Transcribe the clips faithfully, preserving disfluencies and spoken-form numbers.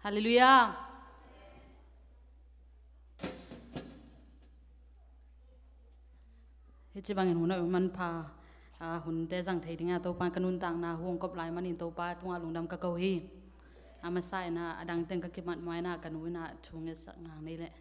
Halleluiah. Hih ci bangin hun a um manpha, a, hunte zang thei dingah Topa ka nuntakna hong kop lai manin Topa tungah lungdam ka ko hi. A masa inah a dangteng ka kimat mai inah ka nu inah thu ngetsak nang nei leh.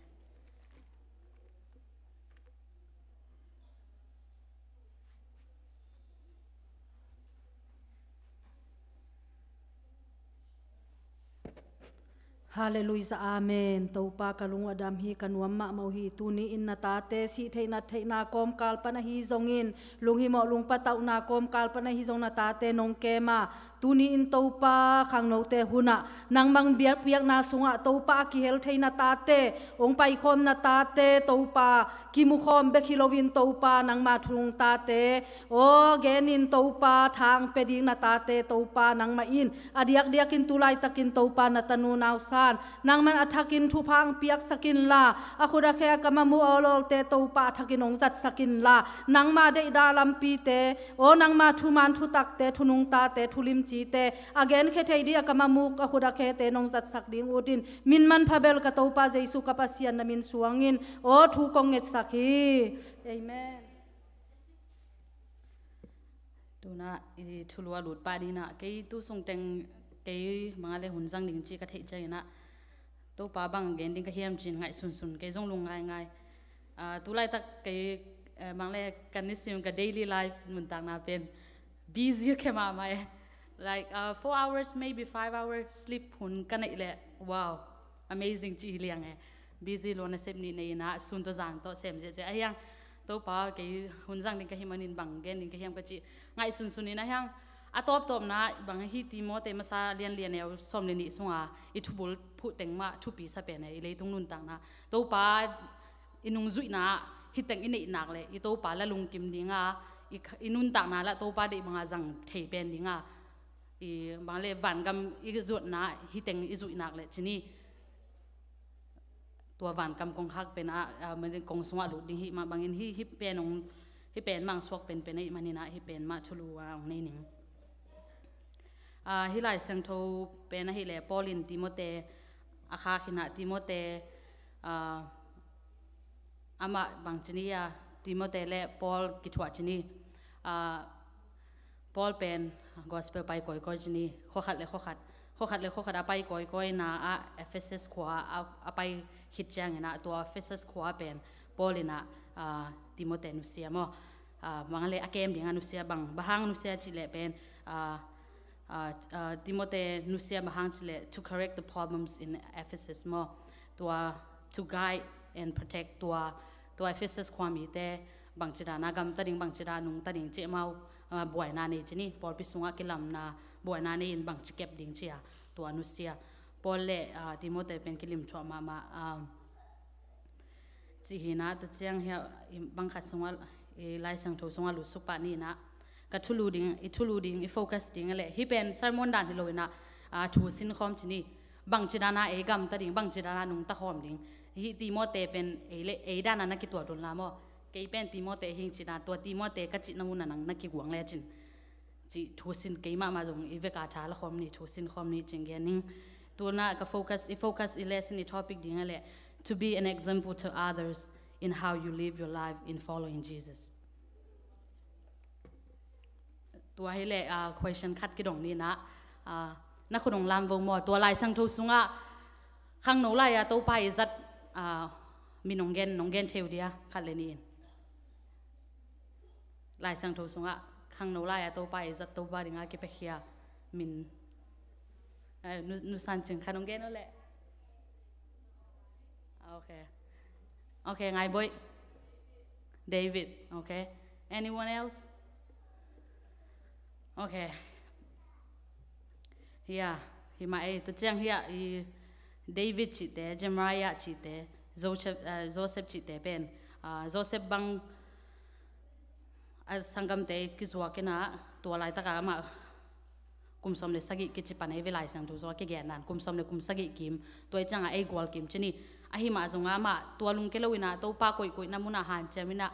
Halleluiah, amen. Topa ka lung a dam hi, ka nuam mahmah uh hi. Tuni in na tate sih theihna theihna kawmkal pan ahi zongin, lunghimawh lungpatauhna kawmkal pan ahi zong na tate nong kem a, tuni in Topa khangnote hunah nangmang biakpiakna sungah Topa a kihel theihna tate, hong paikhawmna tate Topa kimukhawm bek hi loin Topa nangma thunung tate aw genin Topa thang pe ding na tate Topa nangmah in a diakdiakin tulaitakin Topa na tanu nausan nangman a thakin thupha hong piaksak inla, a khut a khe a kam a mu a awlawlte Topa a thakin hong zatsak inla, nangma deihda lampite aw nangma thuman thutakte thunungtate thulimcite a genkhe thei dih a kam a muk a khut a khete nong zatsak ding utin min manpha bel ka Topa Jesu ka Pasian na min suangin aw thu kong ngetsak hi. Amen. Tuna i thulu a lut pah dinah kei tu sungteng kei mangale hun zang ding ci ka theih cianginah Topa bang gen ding ka hiam cin ngaihsunsun kei zong lung ngaingai. Ah, tulaitak kei, eh, mangle kan nisim ka daily life nuntakna pen busy khe mahmah e. Like, uh, four hours, maybe five hours sleep hun ka neih leh, wow, amazing ci hi liang e. Busy lo nasep nih nei inah sun tawh zan tawh sem ziahziah ahiang. Topa kei hun zang ding ka hih manin bang gen ding ka hiam ka cih ngaihsunsun in ahiang. A tawptawpna bang hi Timote masa lianlian eu sawm le nih sunga i thubul phuh teng mah thupi sa pen e i leitung nuntakna. Topa i nungzuihna ah hiteng i neihnak le i Topa la lungkim dinga i, i nuntakna lah Topa deih banga zang thei pen dinga i bang le vangam i zuatna hiteng i zuihnak le cini tua vangam kong khak pen ah, ah, kong sungah lut ding hih mah bangin hih, hih pen ong hih pen mah ong suak penpen ahih maninah hih pen mah thulu a ong nei ning. Ah, hih Lai Siangtho pen ahih leh Paul in Timote a khak hinah Timote, ah, amah bang cini a Timote le Paul kithuah cini, ah, Paul pen gospel pai kawikawi cini khuakhat le khuakhat khuakhat le khuakhat a pai kawikawi na ah Ephesus khua a, a pai khit cianginah tua Ephesus khua pen Paul inah, ah, Timote nusia maw, ah, bang le a kem ding a nusia bang bahang nusia cih leh pen, ah, ah, ah, Timote nusia bahang cih leh to correct the problems in Ephesus maw, tua to guide and protect tua, tua Ephesus khuamite bangci dana gamta ding bangci dana nungta ding cih mau, ah, buaina nei cini pawlpi sungah kilamna buaina nei in bangci kep ding cia tua nusia Paul le, ah, Timote pen kilim thuah mahmah, ah, Cih hinah tua ciang hiah i bangkhat sungah i Lai Siangtho sungah lutsuk pah ninah ka thulu ding, i thulu ding, i focus ding a leh hih pen sermon dan hi lo inah, ah, thu sinkhawm cini bangci dana ei gamta ding, bangci dana nungta khawm ding. Hih Timote pen ei le ei dana na kituat unla maw? Kei pen Timote hing cina tua Timote ka cihna munah nang na kiguang le cin. Cih thusin keimah mah zong i veka tha la khawm ni, thusin khawm ni cing gen ning. Tuna ka focus, i focus i lesson i topic ding a leh to be an example to others in how you live your life in following Jesus. Tua hi leh, ah, question khat kidong ni na, ah, na khunung lam vo maw, tua Lai Siangtho sungah khangno lai-a Topa i zat, ah, mi nong gen, nong gen theu dia khat le ni in. Lai Siangtho sungah khangno lai-a Topa i zat Topa dinga kipekhia min, eh, nu, nusan cing kha nong gen uh leh. Okay. Okay, ngai boih. David, okay. Anyone else? Okay. Hiah, himah ei, tua ciang hiah i David cihte, Jeremiah cihte, Joseph, eh, Joseph cihte pen, ah, Joseph bang a sanggamte kizuak inah tua laitakah amah kum sawm le sagih kici pan ei ve Lai Siangtho sungah kigen dan kum sawm le kum sagih kim tua i ciangah ei gual kim cini. Ahi mah zongah amah tua lungke lo inah Topa koihkoihna munah hanciam inah,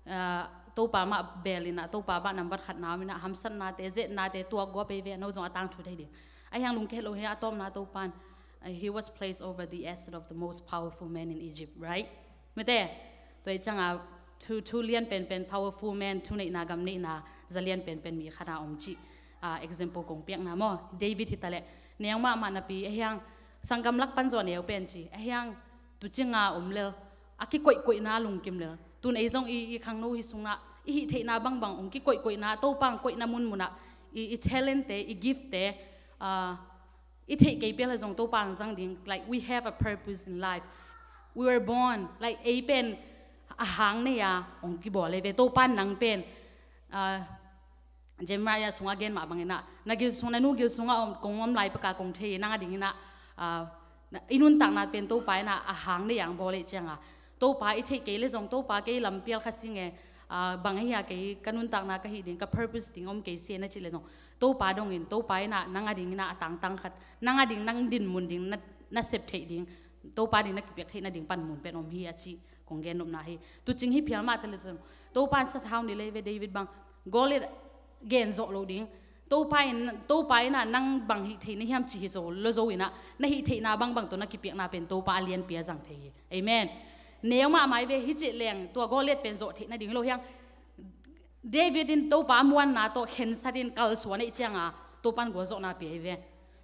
ah, Topa mah beel inah Topa mah nambat khatna om inah hamsatnate zetnate tuak guap ei ve a no zong a tangthu thei ding. Ahi hang lungke lo hi a tawpna Topan Uh, he was placed over the asset of the most powerful man in Egypt, right? Mate, tua i cianga thu, thu lian penpen, powerful man, thu neihna, gam neihna, za lian penpen mi khana om ci. Uh, example kong piakna maw, David hi taleh, neu mahmah napi, ahiang, sanggam lak pan zaw neu pen ci, ahiang, tu cinga om lel, a kikoihkoihna lungkim lel. Tun ei zong i, i khangno hi sunga, i hih theihna bangbang, ong kikoihkoihna, Topa ong koihna munmuna, i, i talent te, i gift te, uh, i theih kei pial zong Topa ang zang ding. Like, we have a purpose in life. We were born, like, ei pen a hang nei a ong kibawl ei ve, Topa nang pen. Uh, Jeremiah sunga gen mah bangina, na gil sung, na nu gil sunga om, kong om lai peka kong thei nang a dingina, uh, i nuntakna pen Topa ina a hang nei ang bawl ei cianga, Topa i theih kei le zong Topa kei lam pial kha singe, uh, bang ahia kei ka nuntakna ka hih ding, ka purpose ding om kei si na ci le zong Topa dongin, Topa ina nang a dingina a tangtang khat, nang a ding, nang dinmun ding, na, na sep theih ding, Topa ding na kipiak theih na ding panmun pen om hi a ci kong gen nopna hi. Tu cing hi phial mah tale zong Topa in sathau ni lei ve David bang, Goliath gen zawh lo ding. Topa in, Topa ina nang bang hih theih na hiam ci hi zo lo zo ina, na hih theihna bangbang tawh na kipiakna pen Topa a lianpi a zang thei hi. Amen. Neu mahmah i ve hi cih leng tua Goliath pen zawh theih nading hi lo hiang. David in Topa muanna tawh khensat in kalsuan ei cianga Topa in gualzawhna pia i ve.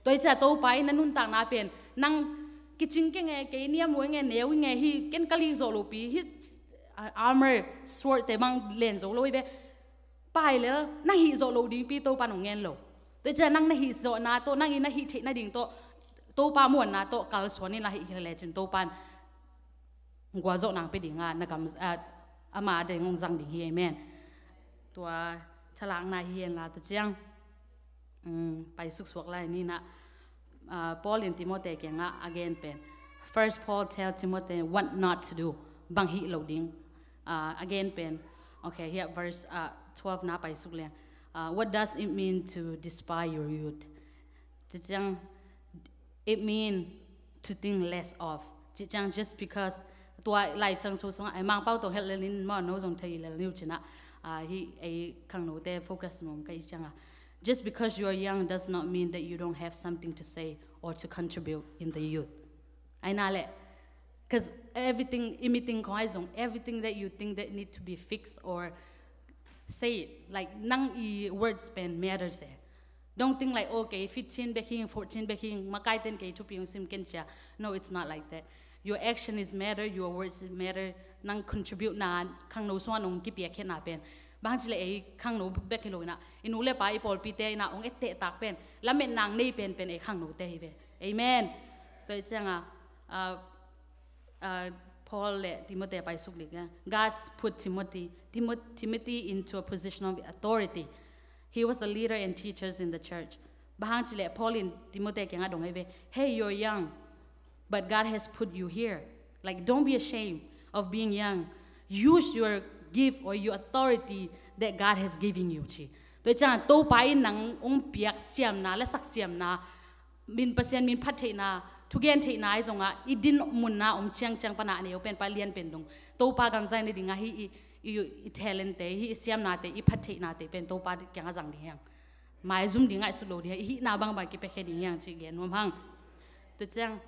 Tua i cia Topa in na nuntakna pen nang kicing kenge, kei niam lo inge, neu inge, hi ken ka lik zawh lopi, hi, uh, armor, sword te bang len zo lo i ve. Pai lel, na hih zawh lo dingpi Topa nong ngen lo. Tua i cia nang na hih zawhna tawh, nang i na hih theih nading tawh, Topa muanna tawh kalsuan in la hih hi lecin Topa in gualzawh nang pe dinga, na gam, ah, ama deng ong zang ding hi, amen. Tua thalakna hi hen la tu ciang, um, pai suksuak lai nina, ah, Paul in Timothy kianga again pen. First Paul tell Timothy what not to do. Bang hih lo ding. Ah, again pen. Okay, here verse, ah, twelve na pai suk leng. Ah, what does it mean to despise your youth? Ci ciang, it mean to think less of. Ci ciang just because tua Lai Siangtho sunga ai Mangpau tawh helh lel in maw no zong thei lel niu cina. Ah, hi ei khangnote focus nuam ka i cianga. Just because you are young does not mean that you don't have something to say or to contribute in the youth. Ai na le, 'cause everything, i meeting khong ai zong, everything that you think that need to be fixed or say it. Like, nang i words pen matters e. Don't think like, okay, fifteen bek hing, fourteen bek hing, makai ten kei thupi ong sim ken cia. No, it's not like that. Your action is matter, your words is matter, nang contribute na, khangno sunga nong kipiak khe na pen. Bang ci le ei khangno bek hi lo ina, i nu le pa i pawlpi te ina ong etteh tak pen, lamet nang nei pen pen ei khangno te hi ve. Amen. Tua i cianga, ah, uh, Paul le Timothy pai suk lik, eh? God's put Timothy, Timo-, Timothy into a position of authority. He was a leader and teachers in the church. Bang hang ci le Paul in Timothy kianga dong hi ve, hey, you're young, but God has put you here. Like, don't be ashamed of being young. Use your gift or your authority that God has given you, ci. Tua i ciang Topa in nang ong piak siamna, la sak siamna, min Pasian min phat theihna, thugen theihna i zonga, i din munna om ciangciang pana a neu pen pa lian pen dong. Topa gam zai na dinga hi i, i, i talent te, hi i siamna te, i phat theihna te pen Topa kianga zang ding hiang. Mai zum dinga i sut lo ding hiang, i hihna bangbang kipekhe ding hiang, ci gen nuam hang. Tua ciang,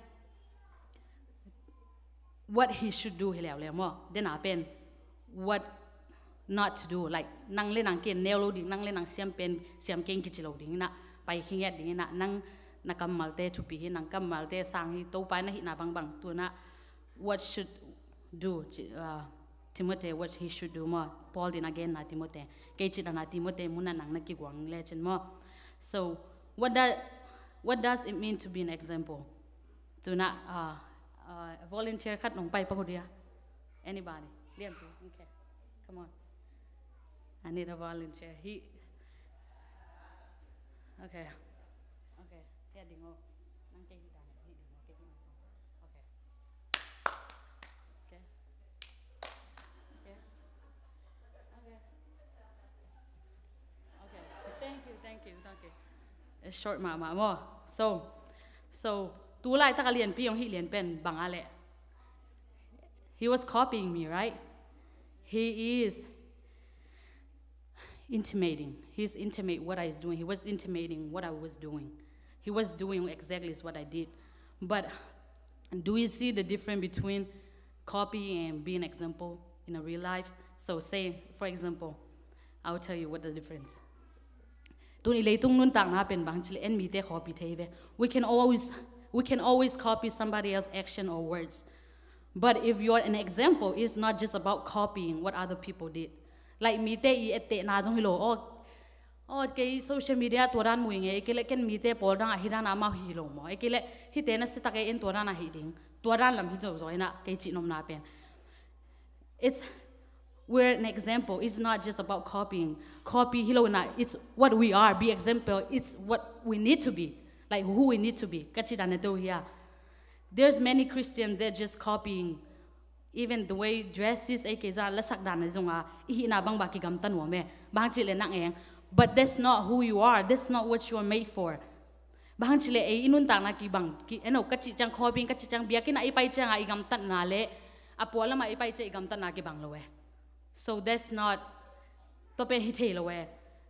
what he should do hi leuleu maw. Dena pen, what not to do. Like, nang le nang ken neu lo ding, nang le nang siam pen, siam keng kici lo ding ina, pai khinget ding ina, nang na kammalte thupi hi, nang kammalte sang hi, Topa na hihna bangbang, tuna, what should do, ci, uh, Timothy, what he should do maw. Paul din again na Timothy. Kei citana Timothy muna nang na kiguang lecin maw. So, what does, what does it mean to be an example? Tuna, uh, uh, volunteer khat nong pai pak uh dia. Anybody? Lian tu. Okay. Come on. I need a volunteer. He. Okay. Okay. Here they go. Nang kei hi dan. Hi dan. Okay. Okay. Okay. Okay. Okay. Thank you, thank you, thank you. It's short mahmah maw. So, so, tu laitak a lianpi ong hih lian pen bang a le. He was copying me, right? He is intimating. He's intimate what I was doing. He was intimating what I was doing. He was doing exactly what I did. But do we see the difference between copy and being example in a real life? So say, for example, I'll tell you what the difference. Tuni leitung nuntakna pen bang cileh en mite copy thei ve. We can always we can always copy somebody else's action or words. But if you're an example, it's not just about copying what other people did. Like mite i ettehna zong hi lo. Oh, oh, kei social media tua dan mu ing e, kei le ken mite pawl dang a hi dan a mau hi lo maw. E kei le hite na sitak e en tua dan a hi ding. Tua dan lam hi zo zo ina kei cih nopna pen. It's we're an example. It's not just about copying. Copy hi lo ina, it's what we are. Be example, it's what we need to be. Like who we need to be. Ka cih dan na teu hia. There's many Christians that just copying. Even the way dresses, ei kei za lasak dan na zong a, i hihna bang ba kigamta nuam e. Bang cileh nang eng. But that's not who you are. That's not what you are made for. Bang cileh ei i nuntakna kibang ki eno ka cih ciang copying ka cih ciang biakinn a i pai ciang a i gamtatna le a pualam a i pai ciang i gamtatna kibang lo e. So that's not, tua pen hi thei lo e.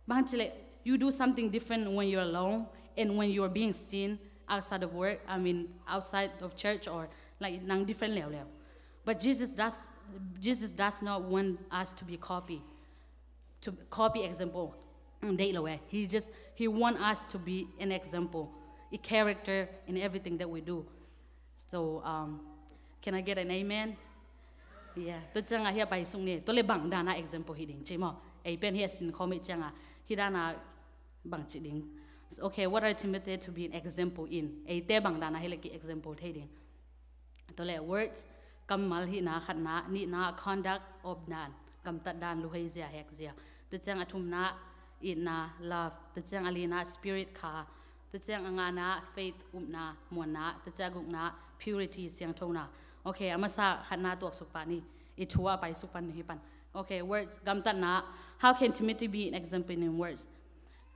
Bang cileh you do something different when you're alone and when you're being seen outside of work, I mean outside of church or like nang different leuleu. But Jesus does Jesus does not want us to be copy to copy example. Deih lo e. He just he want us to be an example, a character in everything that we do. So um, can I get an amen? Yeah. Tua ciang a hi a pai sung ni. Tua le bang dan a example hi ding ci maw. Ei pen hi a sin khawm hi ciang a hi dan a bang ci ding. Okay, what are Timothy to be an example in? Eite bang dan a hi le ki example thei ding. Tua le words, kammal hihna khatna, nihna conduct, op dan, gamtat dan, luhei zia hek zia. Tua ciang a thumna itna love, tua ciang a lina spirit kha, tua ciang a ngana faith upna muanna, tua ciang a gukna purity siangthona. Okay, a masa khatna tuak suk pan ni, i thu a pai suk pan ni hi pan. Okay, words, gamtatna. How can Timothy be an example in words?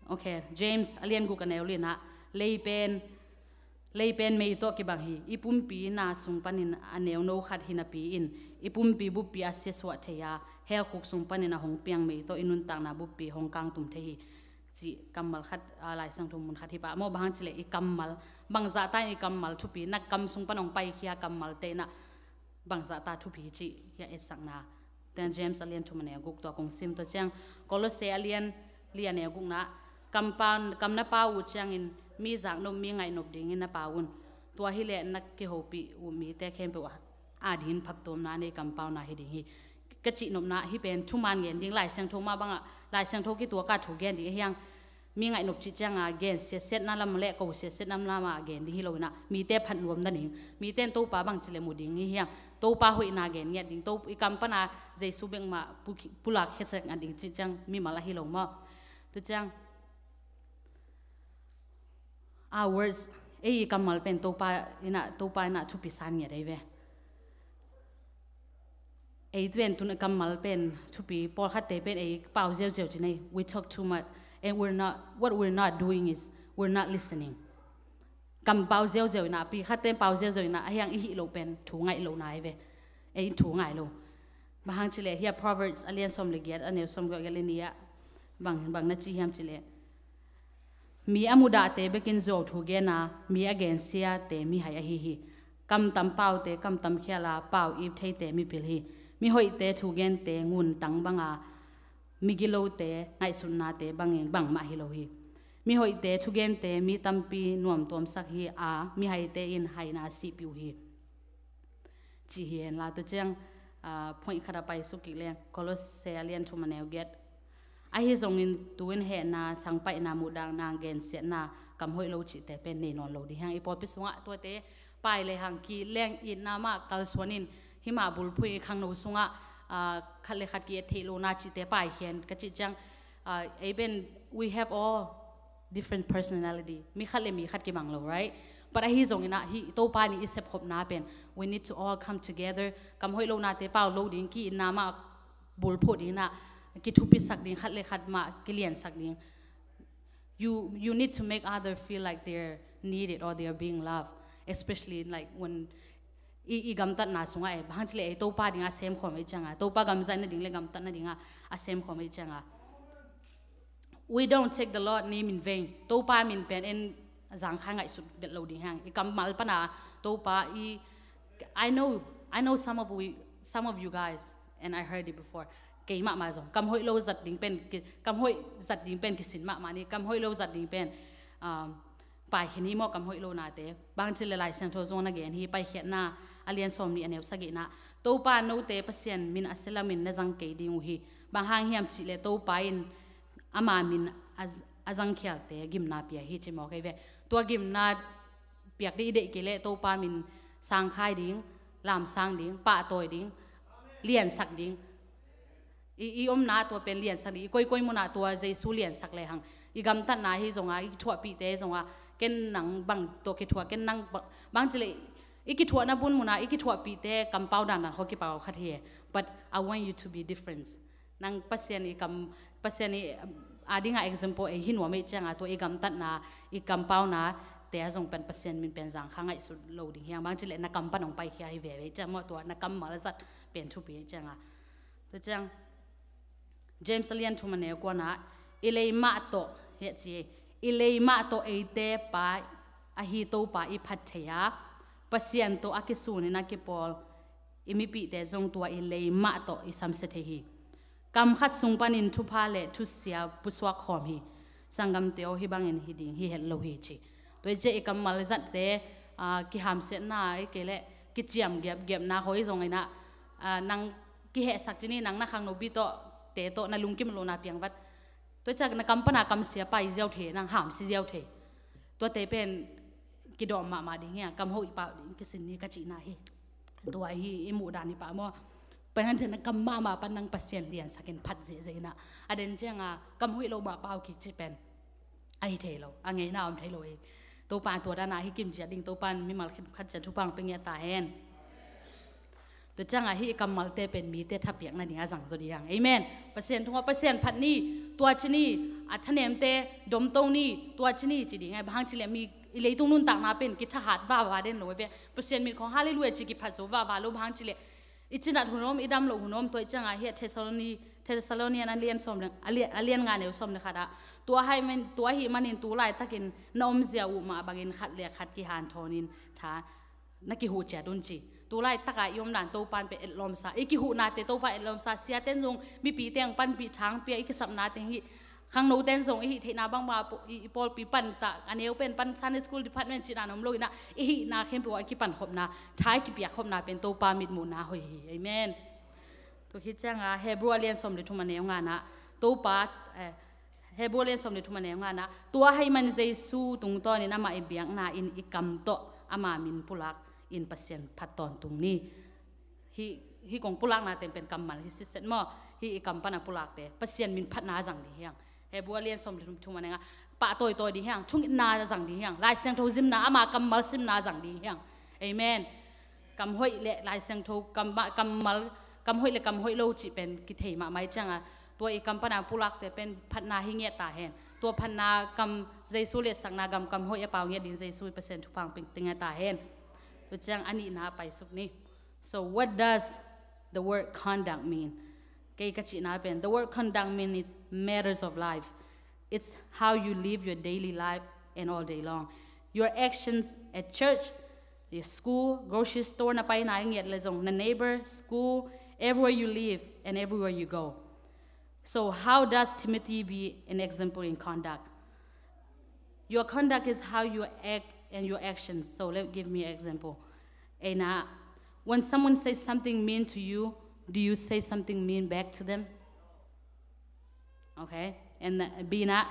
Okay, James a lian guk a neu lina, lei pen lei pen mei tawh kibang hi. I pumpi na sung panin a neuno khat hi napi in i pumpi buppi a siasuah thei a, hell khuk sung panin a hong piang mei tawh i nuntakna buppi hong kangtum thei hi. Cih kammal khat a, Lai Siangtho mun khat hi pah maw. Bang hang cileh i kammal, bangzahta in i kammal thupi na kam sung pan hong paikhia kammalte na bangzahta thupi cih hi a etsakna. Tua James a lian thum a neu guk tua kong sim. Tua ciang Kolose a lian li a neu gukna, kam na pau uh ciangin mi zaknop mi ngaihnop dingin na pau un. Tua hileh na kihopih uh mite khempeuh a dingin phattuamna nei kampauna hi ding hi. Ka cihnopna hi pen thuman gen ding, Lai Siangtho mah bangah Lai Siangtho kituaka thu gen ding a hiang. Mi ngaihnop cih cianga gen siatsiatna lam le ko siatsiatna lam a gen ding hi lo inah, mite phatnuam nading, mite in Topa bangci le mu ding hi hiam, Topa hoihna gen ngiat ding, to i kam pana Jesu bek mah pulak khiasak a ding cih ciang mimal ahi lo maw? Tu ciang our words, ei i kammal pen Topa inah, Topa inah thupi san ngiat ei ve. Ei pen tun kammal pen thupi, pawlkhatte pen ei pau ziauziau ci nei. We talk too much and we're not, what we're not doing is we're not listening. Kam pau ziauziau inah, pi khatte pau ziauziau inah, a hiang i hih loh pen thu ngaih lohna ei ve. Ei thu ngai lo. Bang hang cileh hia Proverbs a lian sawm le giat a neu sawm giat le ni ah bang, bang na ci hiam cileh, mi a mudahte bekin zuau thu gena, mi a gensiate mihai ahi hi. Kamtam paute kamtam khiala pau ip theite mipil hi. Mihoihte thugente nguntang banga, migilote ngaihsutnate bangin bangmah hi lo hi. Mihoihte thugente mi tampi nuamtuamsak hi a, mihaite in haina sihpih uh hi. Ci hi henla tu ciang, ah, point khat a paisuk kik leng, Kolose a lian thum a neu giat. Ahi zongin tu-in hehna, changpaihna, muhdahna, gensiatna, kam hoih lo cihte pen nei nawn lo ding hiang. I pawlpi sungah tuate pai le hang ki leng itna mah kalsuan in, himah bulphuh i khangno sungah, ah, khat le khat ki et theih lohna cihte paikhian ka cih ciang, ah, ei pen we have all different personality. Mi khat le mi khat kibang lo, right? But ahi zongin ah hi Topa ni i sepkhopna pen we need to all come together. Kam hoih lohnate pau lo ding, ki itna mah bulphuh ding inah, kithupisak ding, khat le khat mah kiliansak ding. You, you need to make other feel like they're needed or they're being loved, especially like when i, i gamtatna sungah ei, bang hang cileh ei Topa dingah semkhawm ei cianga, Topa gamzatna ding le gamtatna dingah a semkhawm ei cianga. We don't take the Lord name in vain. Topa min pen en zangkhai ngaihsut vet lo ding hiang. I kammal pana Topa i, I know, I know some of we, some of you guys, and I heard it before. Kei mahmah zong kam hoih lo zat ding pen ki, kam hoih zat ding pen kisin mahmah ni, kam hoih lo zat ding pen, um, pai khin hi maw, kam hoih lo nate. Bang ci le Lai Siangtho zong na gen hi, Paikhiatna a lian sawm nih a neu sagihna, Topa note Pasian min a sia lamin na zang kei ding uh hi. Bang hang hiam cih le Topa in ama min a, a zangkhialte gimna pia hi ci maw kei ve. Tua gimna piak ding i deih kei leh Topa min sangkhai ding, lamsang ding, pahtawi ding, liansak ding. I, i omna tua pen liansak ding, i koikoi munah tua Jesu liansak lehang. I gamtatna hi zonga, i kithuahpihte zonga, ken nang bang tawh kithuah, ken nang bang, bang ci leh, i kithuahna bun munah, i kithuahpihte kampau dandan khawng kipau khat hi. But I want you to be different. Nang Pasian i kam, Pasian i, a dinga example ei hi nuam ei cianga tua i gamtatna, i kampauna te a zong pen Pasian min pen zangkhai ngaihsut lo ding hiang. Bang ci leh na kam pan hong paikhia hi veve ciang maw, tua na kammal zat pen thupi ei cianga. Tua ciang James a lian thum a neu kuana, i lei mah tawh, hi a ci, i lei mah tawh eite pa ahi Topa i phat thei a, Pasian tawh a kisunin a kipawl i mipihte zong tua i lei mah tawh i samsia thei hi. Kam khat sung panin thupha le thusia pusuak khawm hi. Sanggamte aw, hi bangin hi ding hi het lo hi ci. Tua i ciah i kammal zatte, ah, kihamsiatna, i kei leh kiciam giapgiapna khawng i zong inah, ah, nang kihehsak ci ni, nang na khangnobi tawh te tawh na lungkim lohna piangvat. Tua i ciah na kam pana kamsia pai ziau thei, nang hamsi ziau thei. Tuate pen kidawm mahmah ding hiang, kam hoih pau ding kisin ni ka cihna hi. Tua hi i muhdan hi pah maw. Pai han cian kam mahmah pan nang Pasian liansakin phat zehzeh inah, a den cianga kam hoih lo mah pau kik ci pen a hi thei lo, a ngeina om thei lo hi. Topa tua dana hi kimciat ding, Topa in mimal khat cian thupha hong pia ngiat ta hen. Tua cianga hi i kammalte pen mite thapiakna dinga zang zaw ding hiang. Amen. Pasian thunga Pasian phat ni, tua ci ni, a thanemte domto ni, tua ci ni ci ding ai. Bang hang ci leh mi i leitung nuntakna pen kithahat vava den lo ve. Pasian mit khawng halleluia ci kiphat zo vava lo, bang hang ci leh i cinat hun om, i dam loh hun om. Tua i cianga hi a Thessaloni-, Thessalonian a lian sawm le, a lian, a lian nga neu sawm le khat ah, tua ahih man, tua ahih manin tu laitakin na omzia uh mah bangin khat le khat kihanthawn in tha na kihuh ciat un ci. Tu laitaka i omdan Topan pen etlawmsa, i kihuhnate Topa etlawmsa, siaten zong mipite hong panpih thangpia, i kisapnate hong hih, khangnoten zong i hih theihna bangbang a paw-, i, i pawlpi pan ta, a neu pen pan Sunday School Department cihna om lo inah, i hihna khempeuh ah i kipankhopna, tha i kipiakkhopna pen Topa mitmuhna hoih hi. Amen. Tua khit cianga Hebrew a lian sawm le thum a neu ngana, Topa, eh, Hebrew a lian sawm le thum a neu ngana, tua ahih man Jesu tungtawnin amah i biakna in i kam tawh ama min pulak in Pasian phat tawntung ni. Hih, hih kong pulakna ten pen kammal hi sitset maw. Hih i kam pana pulakte Pasian min phatna zang ding hiang. Hebrew a lian sawm le thum, thum a neu nga, pah tawitawi ding hiang, thungetna zang ding hiang, Lai Siangtho zimna, ama kammal simna zang ding hiang. Amen. Kam hoih le Lai Siangtho, kam, kammal, kam hoih le kam hoih lo cih pen kithei mahmah i cianga, tua i kam pana pulakte pen phatna hi ngiat ta hen. Tua phatna kam, Jesu letsakna gam kam hoih a pau ngiat ding Jesu i Pasian thupha hong pia ngiat ta hen. Tua ciang a nihna paisuk ni. So what does the word conduct mean? Kei ka cihna pen, the word conduct mean it's matters of life. It's how you live your daily life and all day long. Your actions at church, your school, grocery store na paina i ngiat le zong, na neighbor, school, everywhere you live and everywhere you go. So how does Timothy be an example in conduct? Your conduct is how you act and your actions. So let, give me an example. Eina, when someone says something mean to you, do you say something mean back to them? Okay. And, uh, Bina,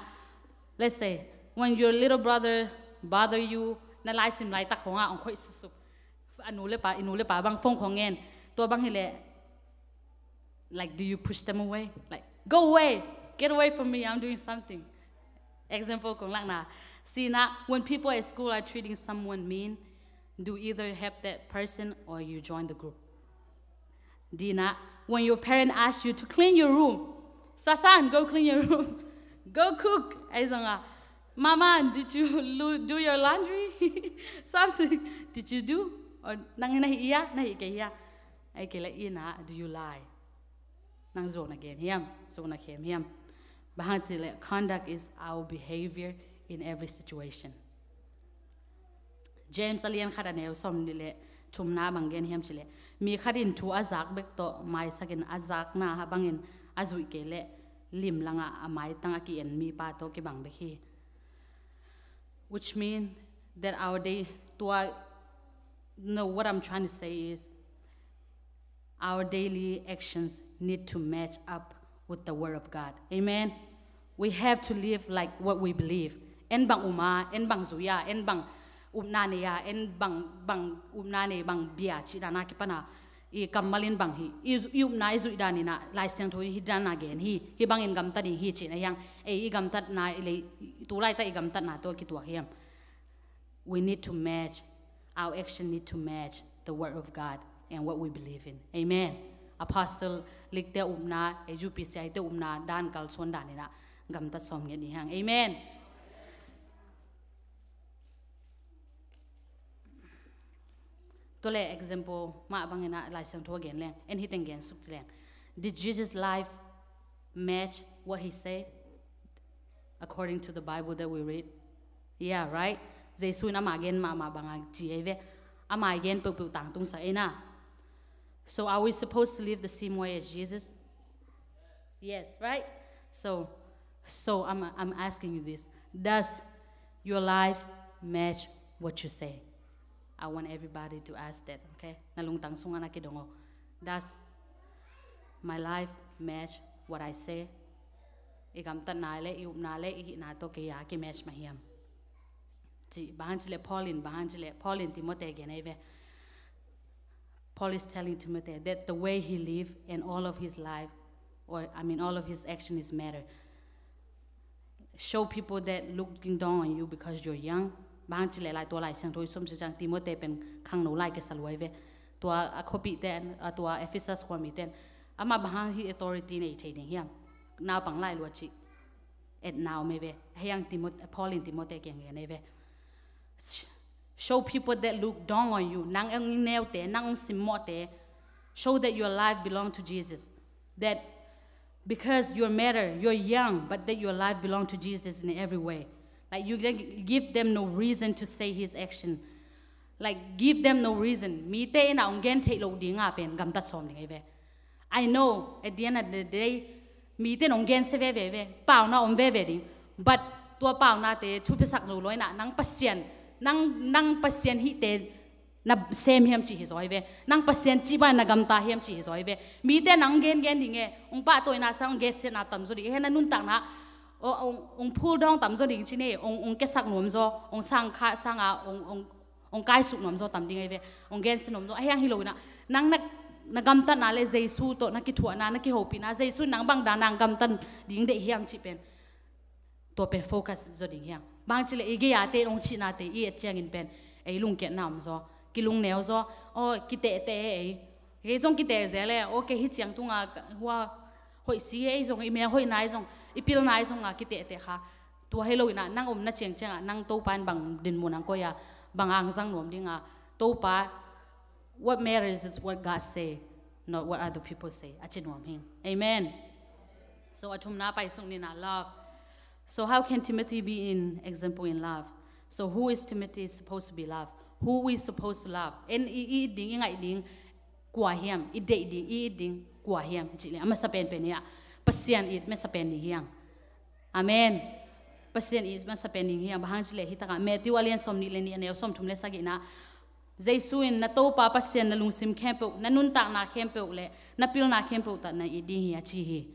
let's say when your little brother bother you, na laisim laitak khawngah hong khoih suksuk, a nu le pa, i nu le pa bang phone khawng ngen, tua bang hileh, like, do you push them away? Like, "Go away! Get away from me, I'm doing something." Example kong lakna. Sina, when people at school are treating someone mean, do you either help that person or you join the group? Dina, when your parent asks you to clean your room, "Sasan, go clean your room. Go cook." Ai zonga, "Mama, did you lo-, do your laundry?" Something. "Did you do?" Or, "Nang na hih ia, na hih kei ia." Ai kei le ina, do you lie? Nang zuak na gen hiam, zuak na khem hiam? Bang hang cih leh, conduct is our behavior in every situation. James a lian khat a neu sawm nih le thumna bang gen hiam cileh, mi khat in thu a zak bek tawh maisakin a zakna bangin a zuih kei leh limlangah a maitang a ki-en mipa tawh kibang bek hi. Which means that our day, tua, no, what I'm trying to say is, our daily actions need to match up with the Word of God. Amen. We have to live like what we believe. En bang um a, en bang zui a, en bang upna nei a, en bang, bang upna nei, bang bia cih dan a kipan a, i kammal in bang hi, i, i upna i zuih dan in a, Lai Siangtho in hih dan a gen hi, hih bangin gamta ding hi cih na hiang, ei i gamtatna, i lei, tu laitak i gamtatna tawh kituak hiam. We need to match, our action need to match the Word of God and what we believe in. Amen. Apostle Lik te upna, A U P C I te upna dan kalsuan dan in a gamtat sawm ngiat ni hang. Amen. Tua leh example mah bangin a Lai Siangtho a gen leng, en hih teng gen suk ci leng. Did Jesus' life match what he said? According to the Bible that we read. Yeah, right? Jesu in ama gen mahmah bang a ci ei ve. Ama gen peuhpeuh tangtung sa ei na. So are we supposed to live the same way as Jesus? Yes, right? So, so I'm, I'm asking you this. Does your life match what you say? I want everybody to ask that, okay? Na lungtang sungah na kidong aw. Does my life match what I say? I gamtatna le, i upna le, i hihna tawh kei a ki-match mah hiam? Ci, bang hang cileh Paul in, bang hang cileh Paul in Timothy gen ei ve. Paul is telling Timothy that the way he live and all of his life, or I mean all of his action is matter. Show people that looking down on you because you're young. Bang hang cileh lai tua Lai Siangtho i sawm ciang Timothy pen khangno lai kisa lua ei ve. Tua a khuapihte, a tua Ephesus khuamite in. Amah bang hang hih authority nei thei ding hiam? Naupang lai lua cih. Etna om ei ve. Hiang Timothy, Paul in Timothy kiang gen ei ve. Show people that look down on you. Nang ong neute, nang ong simmawhte. Show that your life belong to Jesus. That because you're matter, you're young, but that your life belong to Jesus in every way. Like you give them no reason to say his action. Like give them no reason. Mite in a ong gen theih loh ding a pen gamtat sawm ding ei ve. I know at the end of the day, mite in ong gensia veve ve, pauna om veve ding. But tua paunate thupiasak lo lo in a nang Pasian, nang, nang Pasian hihte na sem hiam cih hi zaw ei ve. Nang Pasian cih bang na gamta hiam cih hi zaw ei ve. Mite nang gengen ding e, ong pahtawina sang ong gensiatna tamzaw ding e, na nuntakna ong, ong, ong phuldawng tamzaw ding ci ne, ong, ong kiasak nuamzaw, ong sang kha sang a, ong, ong, ong kaisuk nuamzaw tam ding ei ve. Ong gensia nuamzaw, a hiang hi lo in a. Nang na, na gamtatna le Jesu tawh na kithuahna, na kihopihna, Jesu nang bang dan nang gamtat ding deih hiam cih pen. Tua pen focus zaw ding hiang. Bang cileh i gei-ate in ong cihnate i et ciangin pen ei lungkiatna om zaw, kilungneu zaw, aw, kitehteh e ei. Kei zong kiteh zel e, aw, kei hih ciang tunga hua hoih si e ei zong, i mel hoihna ei zong, i pilna ei zong a kitehteh kha. Tua hi lo in a nang omna ciangciang a nang Topa in bang dinmun ang koih a, bang angzang nuam ding a, Topa, what matters is what God say, not what other people say. A ci nuam hing. Amen. So a thumna pai suk ni na, love. So how can Timothy be in example in love? So who is Timothy supposed to be love? Who we supposed to love? En i, i ding, i ngaih ding kua hiam? I deih ding, i it ding kua hiam? Cih leh a masa penpen hi a, Pasian it masa pen ding hiang. Amen. Pasian it masa pen ding hiang. Bang hang cileh hi takah Matthew a lian sawm nih le nih a neu sawm thum le sagihna, Jesu in na Topa Pasian na lungsim khempeuh, na nuntakna khempeuh le na pilna khempeuh tawh na it ding hi a ci hi.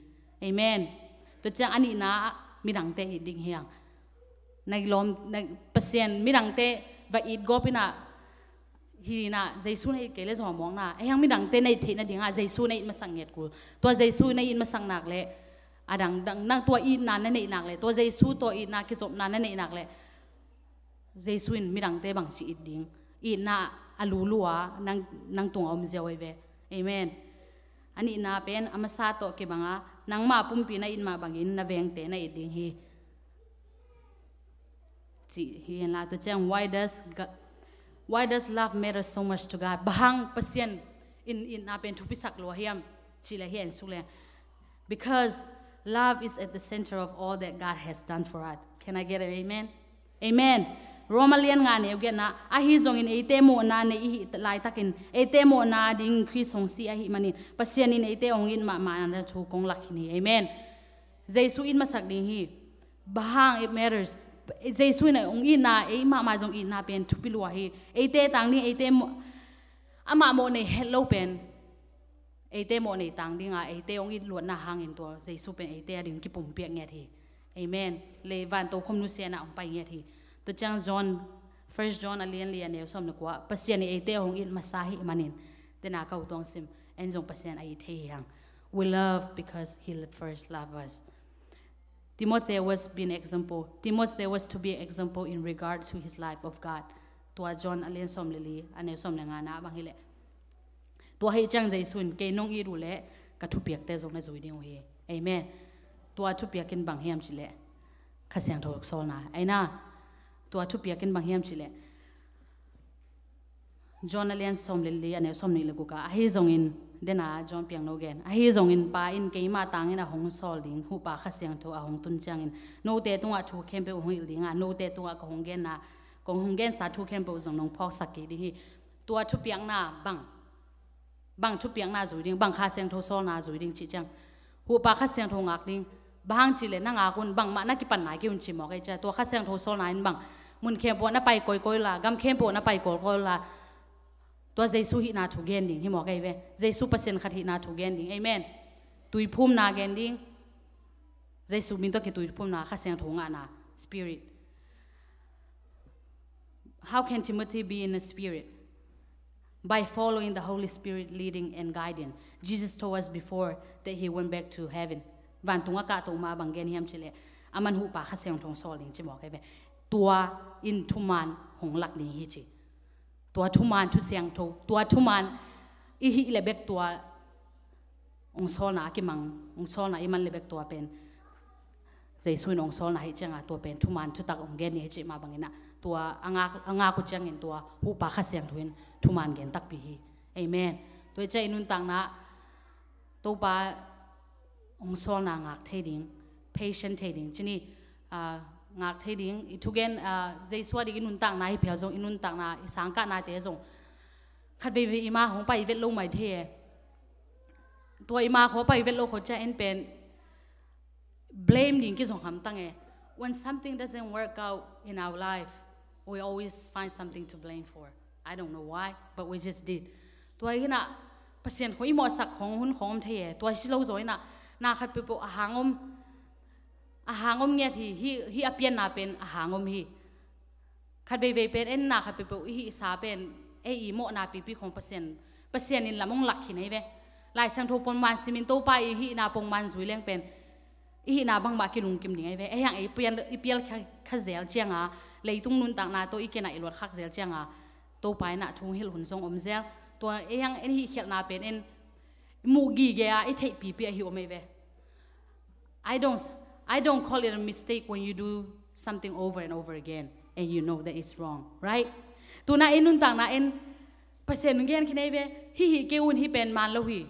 Amen. Tua ciang a nihna ah midangte it ding hiang. Na lawm, na Pasian midangte va it gawp in a, hi na Jesu na it kei le zaw mawkna. A hiang midangte na it theihna ding a Jesu na it masak ngiat kul. Tua Jesu na it masak nak le, a dang, dang, nang tua itna na neih nak le, tua Jesu tua itna kizopna na neih nak le, Jesu in midangte bangci it ding. Itna a lulu a nang, nang tungah om ziau ei ve. Amen. A nihna pen a masa tawh kibang a, nangmah pumpi na it mah bangin na vengte na it ding hi. Cih hi hen la, tua ciang, why does God, why does love matter so much to God? Bang hang Pasian in, in itna pen thupisak lua hiam? Cih leh hi en suk leng. Because love is at the center of all that God has done for us. Can I get an amen? Amen. Roma lian nga neu giatna, ahi zongin eite mawhna nei i hih laitakin, eite mawhna ding Khrist hong si ahih manin, Pasian in eite hong it mahmahna thu kong lak hi ni. Amen. Jesu it masak ding hi. Bang hang it matters. Jesu in hong itna, ei mahmah zong itna pen thupi lua hi. Eite tang ding, eite mawh, amah mawh nei het lo pen eite mawh nei tang dinga, eite hong it luatna hangin tua Jesu pen eite a ding kipumpiak ngiat hi. Amen. Lei vanto khom nusiana hong pai ngiat hi. Tua ciang John, First John a lian li a neu sawm le kua, Pasian in eite hong it masa hi manin, tena kau tuang sim, en zong Pasian a it thei hi hang. We love because he first loved us. Timothy was being example. Timothy was to be an example in regard to his life of God. Tua John a lian sawm le li, a neu sawm le nga na bang hi leh. Tua hi ciang Jesu in kei nong it uh leh ka thupiakte zong na zui ding uh hi. Amen. Tua thupiak in bang hiam cih leh Kha Siangtho sawlna. Aina, tua thupiak in bang hiam cih leh John a lian sawm le li a neu sawm nih le guk ah, ahi zongin, dena John piang no gen. Ahi zongin Pa in keima tangin a hong sawl ding Huhpa Kha Siangtho a hong tun ciangin, note tungah thu khempeuh hong hilh dinga, note tungah ka hong genna, kong hong gensa thu khempeuh zong nong phawksak kik ding hi. Tua thupiakna bang, bang thupiakna zui ding, bang Kha Siangtho sawlna zui ding cih ciang, Huhpa Kha Siangtho ngak ding. Bang hang cih leh na ngak un, bangmah na kipan nai kei un ci mawk ei cia. Tua Kha Siangtho sawlna in bang, mun khempeuh na pai kawikawi la, gam khempeuh na pai kawikawi la, tua Jesu hihna thu gen ding hi mawk ei ve. Jesu Pasian khat hihna thu gen ding. Amen. Tuiphumna gen ding. Jesu min tawh kituiphumna, Kha Siangtho ngahna, Spirit. How can Timothy be in the Spirit? By following the Holy Spirit leading and guiding. Jesus told us before that he went back to heaven. Vantung a kahto ma bang gen hiam cih leh, aman Huhpa Kha Siangtho sawl ding ci mawk ei ve. Tua in thuman hong lak ding hi ci. Tua thuman, Thu Siangtho, tua thuman i hih le bek tua hong sawlna a kimang, hong sawlna i man le bek tua pen Jesu in hong sawlna hi cianga, tua pen thuman thutak hong gen ni hi cih mah bangin ah, tua a ngak, a ngak uh ciangin tua Huhpa Kha Siangtho in thuman gen takpi hi. Amen. Tua hi ciah i nuntakna Topa hong sawlna ngak thei ding, patient thei ding, cini, ah, ngak thei ding, i thugen, ah, Jesu a dik i nuntakna hi phial zong, i nuntakna, i sangkahnate zong khat veivei i ma hong pai vet lo mai thei e. Tua i ma khaw pai vet lo khaw ciah en pen blame ding kizong hamtang e. When something doesn't work out in our life, we always find something to blame for. I don't know why, but we just did. Tua hi inah Pasian khong i mawhsak khong hun khong om thei e. Tua hi si lo zaw inah na khat peuhpeuh a hang om, a hang om ngiat hi, hi, hi a pianna pen a hang om hi. Khat veivei pen en na khat peuhpeuh i hihsa pen ei i mawhna pipi khong Pasian, Pasian in lam hong lak hi nei ve. Lai Siangtho pongman simin Topa i hihna pongman zui leng pen i hihna bangmah kilungkim ding ei ve. Ei hang ei pial, i pial kha, kha zel cianga, leitung nuntakna tawh i kenah i luat khak zel cianga, Topa inah thu hilh hun zong om zel. Tua ei hang en hih khialhna pen en muh gige a i theih pipi ahi om ei ve. I don't, I don't call it a mistake when you do something over and over again and you know that it's wrong, right? Tuna i nuntakna en Pasian gen khin ei ve, hih hih kei un hih pen man lo hi.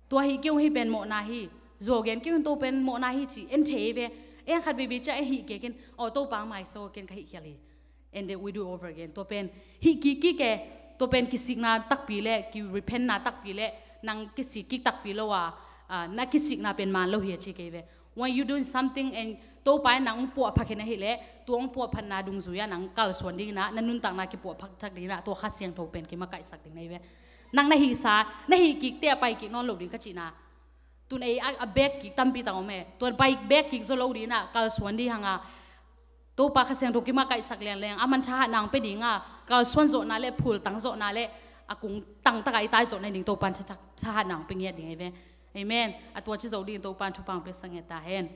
Tua hih kei un hih pen mawhna hi. Zuau gen kei un to pen mawhna hi ci en thei ei ve. En khat veivei ciah en hih kei ken, aw Topa maiso ken ka hih khial hi. And then we do over again. Tua pen hih kik kik e, tua pen kisikna takpi le, ki repentna takpi le, nang kisik kik takpi lo a, ah, na kisikna pen man lo hi a ci kei ve. When you doing something and Topa in nang hong puahphat khin ahih leh, tua hong puahphatna dungzui ah nang kalsuan ding inah, na nuntakna kipuahphat thak ding inah, tua Kha Siangtho pen kimakaihsak ding na hi ve. Nang na hihsa, na hih kikte a pai kik nawn lo ding ka cihna. Tun ei a, a bek kik tampi tak om e. Tua pai bek kik zaw lo ding inah, kalsuan ding hanga, Topa Kha Siangtho kimakaihsak lianleng, aman thahatna hong pia dinga, kalsuan zawhna le phultang zawhna le a kung tangtaka i tai zawhna ding Topan tha, tha, thahatna hong pia ngiat ding ei ve. Amen. A tua ci zo ding Topan thupha hong piasak ngiat ta hen.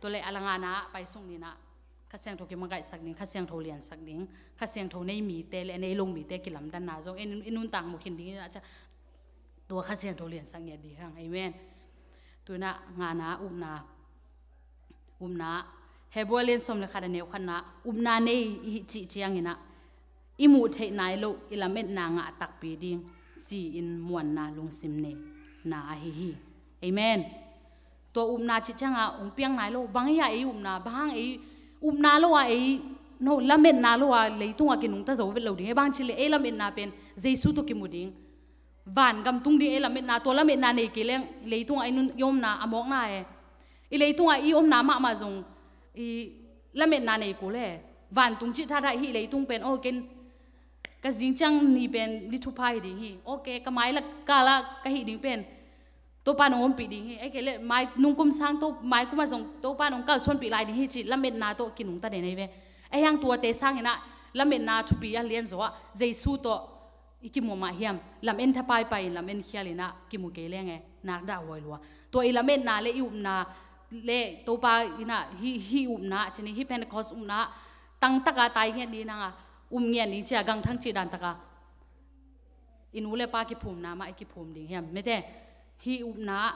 Tua le a langana paisuk ninah Kha Siangtho kimakaihsak ding, Kha Siangtho liansak ding, Kha Siangtho nei mite le nei lo mite kilamdanna zong i nun, i nuntak mu khin ding inah ca, tua Kha Siangtho liansak ngiat ding hang. Amen. Tuna ngana upna, upna, Hebrew lian sawm le khat a neu khatna, upna nei i hih cih cianginah i muh theih nai loh i lametna ngah takpi ding ci-in muanna lungsim neina ahi hi. Amen. Tua upna cih cianga hong piang nai lo, bang hi a ei upna, bang hang ei upna lo a ei no, lametna lo a leitungah kinungta zo vet lo ding hi. Bang cileh ei lametna pen Jesu tawh kimu ding. Van gam tung ding ei lametna, tua lametna nei kei leng leitungah ei nun i omna a mawkna e. I leitungah i omna mahmah zong i lametna nei kul e. Vantung cih thathah hih leitung pen, oh, ken ka zing ciang ni pen ni thupha hi ding hi. Ok, ka mai lak kala ka hih ding pen Topa nong ompih ding hi. Ei kei leh mai nungkum sang to, mai kuma zong Topa nong kalsuanpih lai ding hi cih lametna tawh kinungta den ei ve. Ei hang tuate sanginah lametna thupi a lian zawah Jesu tawh i kimu mah hiam, lam en thapaipai in, lam en khial inah kimu kei lenge, nak dah huai lua. Tua i lametna le i upna le Topa inah hi, hi upna cini, hi Pentecost upna tangtaka tai ngiat ni nanga um ngiat ni cia gangthang cih dan taka i nu le pa kiphumna mah i kiphum ding hiam? Mete, hi upna,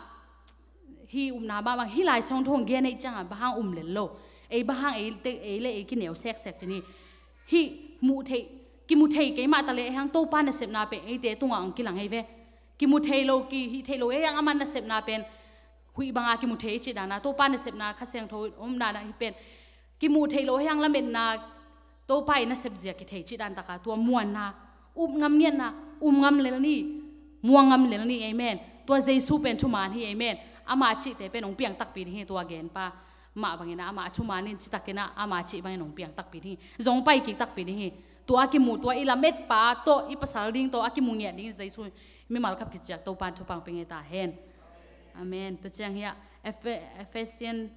hi upna mah bang hi lai song thong gen ei cianga bahang um lel lo. Ei bahang ei te, ei le ei kineu seksek cini. Hi muh thei, kimu thei kei mah ta le ei hang Topa nasepna pen eite tunga ang kilang ei ve. Kimu thei lo, ki hi thei lo ei hang aman nasepna pen huih banga kimu thei cih dana Topa nasepna Kha Siangtho omna na hi pen kimu thei lo hiang lametna Topa i nasep zia kithei cih dan taka tua muanna, up ngam ngiatna, um ngam lel ni, muang ngam lel ni, amen. Tua Jesu pen thuman hi, amen. Ama cihte pen hong piang takpi ding hi, tua genpa mah bangina ama thuman in citakinah ama cih bangin hong piang takpi ding hi. Zong pai kik takpi ding hi. Tua a kimu, tua i lametpa tawh i pasal ding tawh a kimu ngiat ding Jesu mimal khap kiciak Topa thupang ping ei ta hen. Amen. Tua ciang hiah Efe-, Ephesian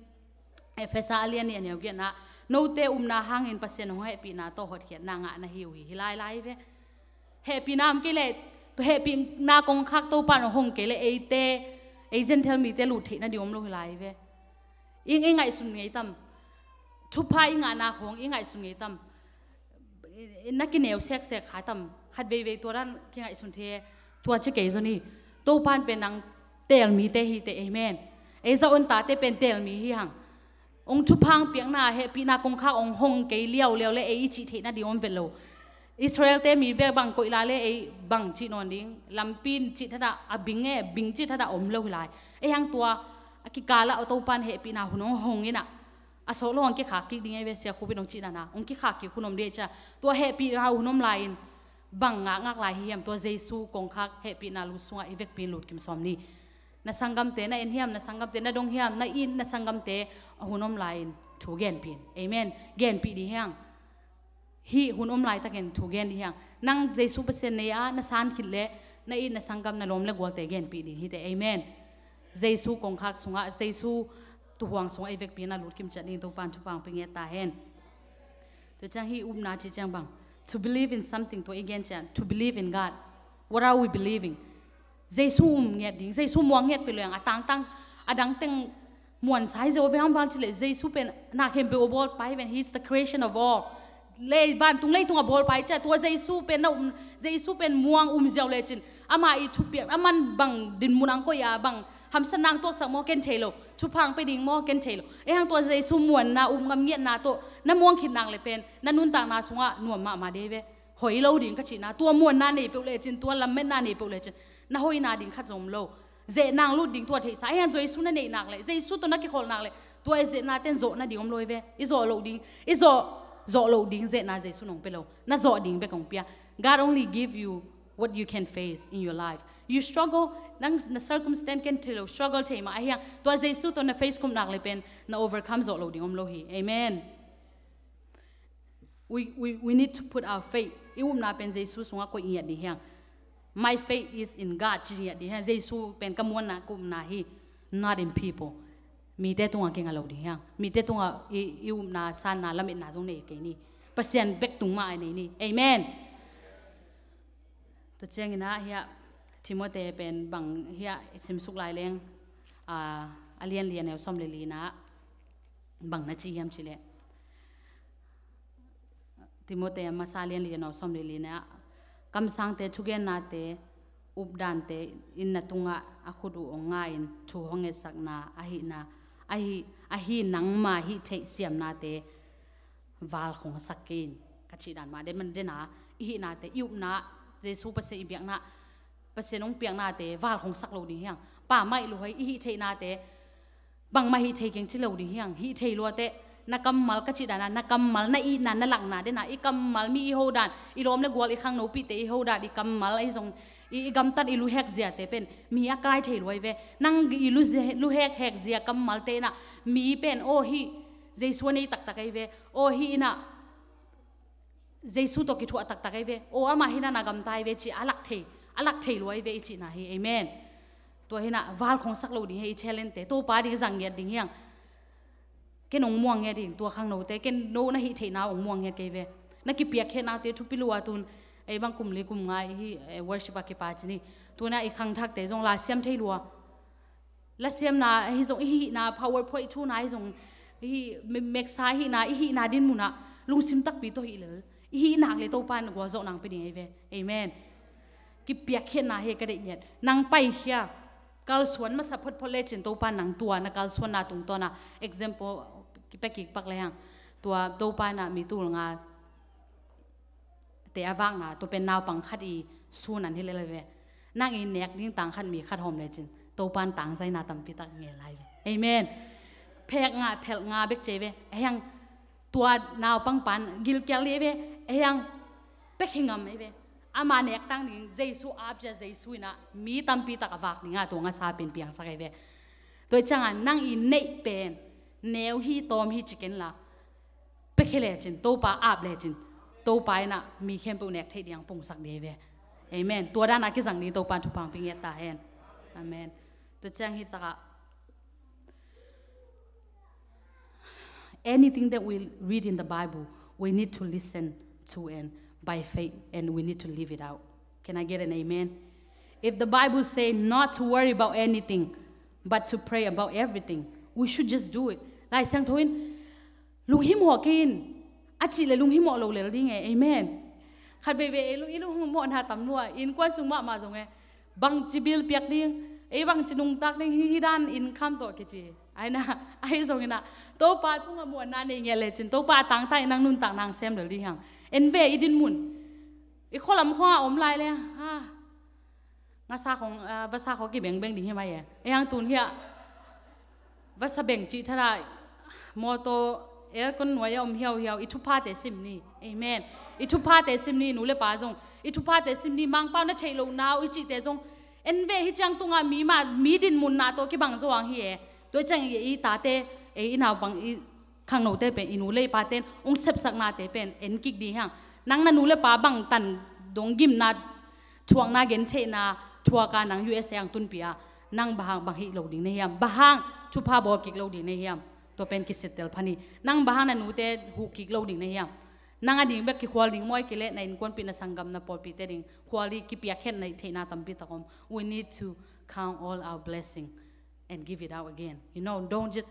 Efesa a lian nih a neu giatna, note upna hangin Pasian hong hehpihna tawh hotkhiatna ngah na hi uh hi, hi lailai ve. Hehpihna om kei leh tua hehpihna kongkhak Topa nong hong kei leh eite, ei Gentile mite lut theih na ding om lo hi lai ve. I, i ngaihsun ngei tam. Thupha i ngahna khong i ngaihsun ngei tam. Na kineu seksek kha tam, khat veivei tua dan kingaihsun thei, tua ci kei zoni. Topan pen nang teel mite hi te, amen. Ei za on tate pen teel mi hi hang. Ong thuphang piakna hehpihna kongkhak ong hong kei liauliau le ei i cih theihna ding om vet lo. Israel te mi bek bang koih la le ei bang cih nawn ding, lampi in cih thada a bing e, bing cih thada om lo hi lai. Ei hang tua a kikala a Topan hehpihna hun ong hong inah a sawh lo hong kikhak kik ding ei ve, sia khupin ong cih dana hong kikhak kik hun om dih cia. Tua hehpihna hun om lai-in bang ngakngak lai hi hiam? Tua Jesu kongkhak hehpihna lut sungah i vekpi in lut kim sawm ni. Na sanggamte na en hiam, na sanggamte na dong hiam, na it na sanggamte a hun om lai-in thu genpih in, amen. Genpih dih hiang. Hih hun om laitakin thu gen dih hiang. Nang Jesu Pasian nei a na san khit le na it na sanggam na lawm le gualte genpih dih hite. Amen. Jesu kongkhak sungah, Jesu tuhuang sungah i vekpi na lut kimciat ding Topan thupang ping et ta hen. Tua ciang hih upna cih ciang bang, to believe in something, tua i gen ciang, to believe in God. What are we believing? Jesu um ngiat ding, Jesu muang ngiat pih lo hiang, a tangtang a dangteng muan sai zia uh veng bang cileh Jesu pen na khempeuh a bawlpai ven, he is the creation of all. Lei vantung leitung a bawlpai cia tua Jesu pen na um, Jesu pen muang um ziau lecin ama i thupiak, aman bang dinmun ang koih a bang hamsatna ang tuaksak maw ken thei lo, thuphang pe ding maw ken thei lo. Ei hang tua Jesu muanna um ngam ngiatna tawh na muang khit nak le pen na nuntakna sungah nuam mahmah dei ve. Hoi lo ding ka cihna, tua muanna nei peuh lecin, tua lametna nei peuh lecin na hoina ding khat zong om lo. Zeh nang lut ding tua theihsa. Ahian Jesu na neih nak le, Jesu tawh na kikholh nak le, tua i zehna ten zawh na ding om lo i ve. I zawh loh ding, i zawh, zawh loh ding zehna Jesu nong pe lo. Na zawh ding bek hong pia. God only give you what you can face in your life. You struggle, nang na circumstance ken thei lo, struggle thei mah ahiang. Tua Jesu tawh na face khum nak le pen na overcome zawh loh ding om lo hi. Amen. We, we, we need to put our faith. I upna pen Jesu sungah koih ngiat dih hiang. My faith is in God, ci ngiat dih hiang. Jesu pen ka muanna ka upna hi, not in people. Mite tungah kinga lo dih hiang. Mite tungah i, i upna sanna lametna zong nei kei ni. Pasian bek tung mah a nei ni. Amen. Tua ciangin ah hiah Timote pen bang hiah i simsuk lai leng, a, a lian lian neu sawm le lina bang na ci hiam cileh. Timote a masa lian lian neu sawm le lina, kamsangte thugennate updante in na tungah a khut uh ong nga in thu hong etsakna ahihna, ahi, ahi nangma hih theih siamnate val khong sak kei in, ka cih dan mah den man dena, i hihnate, i upna, Jesu Pasian i biakna, Pasian hong piaknate val khong sak lo ding hiang. Pa maih luhai i hih theihnate bangmah hih thei keng ci lo ding hiang. Hih thei luate Na kammal ka cih dan a, na kammal, na itna, na lakna den a, i kammal, mi i hodan, i lawm le gual, i khangnopihte i hodan, i kammal ahi zong, i, i gamtat, i luhek ziate pen mi a kai thei lua hi ve. Nang i lu ze-, luhek hek zia kammalte in a, mi pen, aw hih Jesu a nei taktak ahi ve, aw hih in a Jesu tawh kithuah taktak ahi ve, aw amah hi in a na gamta ahi ve, ci a lak thei, a lak thei lua ahi ve i cihna hi. Amen. Tua hi in a val khong sak lo ding hi, i challenge te Topa ding zang ngiat ding hi hang. Ken ong muang ngiat ding, tua khangnote, ken no na hih theihna ong muang ngiat kei ve. Na kipiakkhiatnate thupi lua tun, ei bang kum li kum nga i hih, eh, worship a kipa ci ni. Tun a i khangthakte zong la siam thei lua. La siamna hi zong, i hihna PowerPoint thuna hi zong, i hih me-, meksa hihna, i hihna dinmun ah lungsim takpi tawh hih lel. I hih nak le Topa in gualzawh nang pia ding ahi ve. Amen. Kipiakkhiatna hi ka deih ngiat. Nang paikhia, kalsuan masa photphot lecin Topa in nang tua na kalsuanna tungtawn a example kipia kik pak le hang. Tua Topa in a mi tul nga te a vakna, tua pen naupang khat i sun an hi lel ahi ve. Nang i nek ding tang khat mi khat hawm lecin Topa in tangzaina tampi tak ngel lai ve. Amen. Phek nga, phelh nga bek ci ve. Ahi hang tua naupang pan gilkial li ve. Ahi hang pek hi ngam ahi ve. Ama nek tang ding Jesu ap cia, Jesu in a mi tampi tak a vak ding a tua ngasa pen piangsak ahi ve. Tua ciang a nang i neih pen neu hi, tawm hi ci ken la, pekhe lecin, Topa ap lecin, Topa in a mi khempeuh nek theih ding pungsak ding hi ve. Amen. Tua dan a kizang ding Topa in thupha pia ngiat ta hen. Amen. Tua ciang hi tak a, anything that we read in the Bible, we need to listen to and by faith, and we need to live it out. Can I get an amen? If the Bible say not to worry about anything, but to pray about everything, we should just do it. Lai Siangtho in, lunghimawh kei in, a cih le lunghimawh lo lel ding e. Amen. Khat veivei ei lung, i lunghimawhna tam lua, innkuan sung mahmah zong e, bangci bill piak ding, ei bangci nungtak ding, hih, hih dan income tawh kici. Ahi na, ahi zong in a, Topa tungah muanna nei ngiat lecin, Topa a tangtak in nang nuntak nang sem lel ding hi hang. En ve i dinmun. I khualam khua om lai le, ha. Ngasa khong, ah, vasa khong kibengbeng ding hi mai e. Ei hang tun hi a. Vasa beng cih thadah, mawtaw, aircon nuai a om hiauhiau, i thuphate sim ni. Amen. I thuphate sim ni, nu le pa zong. I thuphate sim ni, Mangpau na theih loh nau, i cihte zong. En ve hi ciang tungah mi ma, mi dinmunna tawh kibang zawang hi e. Tua ciang i, i tate, ei i naupang, i khangnote pen, i nu le i pate in ong sepsaknate pen en kik ding hi hang. Nang na nu le pa bang tan dong gimna, thuakna gentheihna thuak a nang U S A ang tunpi a, nang bang hang bang hih lo ding na hiam? Bang hang thupha bawl kik lo ding na hiam? Tua pen kisittel pha ni. Nang bang hang na nute huh kik lo ding na hiam? Nang a ding bek kikhual ding maw, ahih kei leh na innkuanpih, na sanggam, na pawlpite ding khual ding, kipiakkhiat theihna tampi tak om. We need to count all our blessing and give it out again. You know, don't just,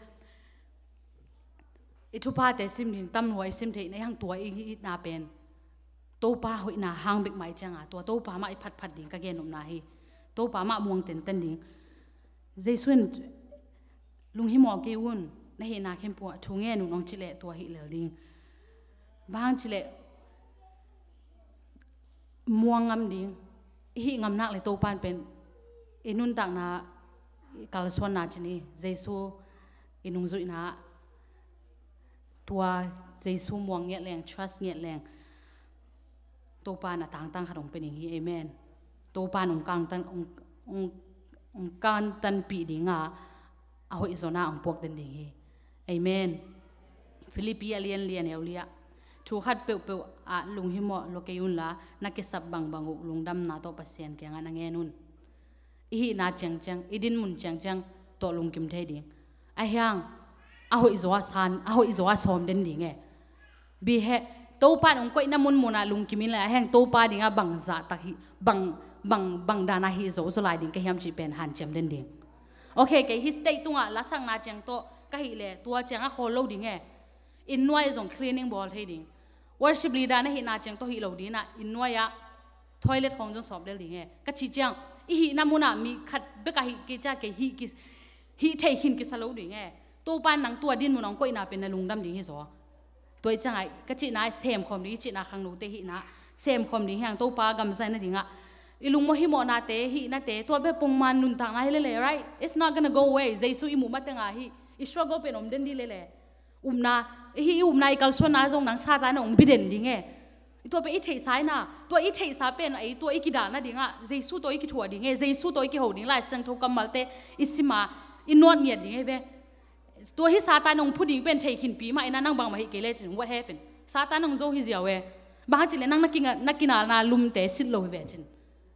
i thuphate sim ding, tam lua i sim theih na hang, tua i itna pen Topa hoihna hang bek mah i ciang a, tua Topa mah i phatphat ding ka gen nopna hi. Topa mah muang tenten ding. Jesu in lunghimawh kei un, na hihna khempeuh ah thu ngen un ong cih leh tua hih lel ding. Bang hang cih leh muang ngam ding, i hih ngam nak le Topa in pen i nuntakna i kalsuanna ci ni, Jesu i nungzuihna, tua Jesu muang ngiat leng, trust ngiat leng, Topa in a tangtang khat ong pia ding hi. Amen. Topa in ong kangtan, ong, ong, ong kantanpih ding a, a hoih zawhna ong puak den ding hi. Amen. Philippi a lian li, a neu li ah, thu khat peuhpeuh ah lunghimawh lua kei un la, na kisap bangbang uh lungdamna tawh Pasian kiangah na ngen un. I hihna ciangciang, i dinmun ciangciang tawh lungkim thei ding. Ahi hang a hoih zaw a san, a hoih zaw a sawm den ding e. Bang hang Topa in ong koihna munmun ah lungkim in le, ahi hang Topa ding a bang zahtak hi, bang, bang, bang dan a hih zo zaw lai ding ka hiam cih pen hanciam den ding. Ok, kei hih stage tungah lasakna ciang tawh ka hih leh, tua ciang a khawl lo ding e. Inn nuai ah zong cleaning bawl thei ding. Worship leader na hihna ciang tawh hih lo ding in a, inn nuai ah toilet khong zong sawp lel ding e. Ka cih ciang, i hihna mun ah mi khat bek a hih kei ciang kei hih ki, hih thei khin kisa lo ding e. Topa in nang tua dinmun ah ong koihna pen na lungdam ding hi zaw. Tua i ciang a, ka cihna semkhawm ding, i cihna khangnote hihna semkhawm ding hi hang, Topa gam zaina ding ah. I lungmawh himawhnate, hihnate, tua bek pongman nuntakna hi lele, right? It's not gonna go away. Jesu i muh mateng a hih i struggle pen om den ding lele. Upna, Hih i upna, i kalsuanna zong nang Satan in hong bia den ding e. Tua pen i theihsa hi na, tua i theihsa pen ei, tua i kidalna dingah Jesu tawh i kithuah ding e, Jesu tawh i kiho ding, Lai Siangtho kammalte i sim a i nuat ngiat ding e ve. Tua hih Satan in hong phu ding pen thei khinpi mah hi na, nang bangmah hih kei lecin what happened? Satan in hong zo hi ziau e. Bang hang cih leh nang na kinga-, na kinalna lumte sit lo hi ve cin.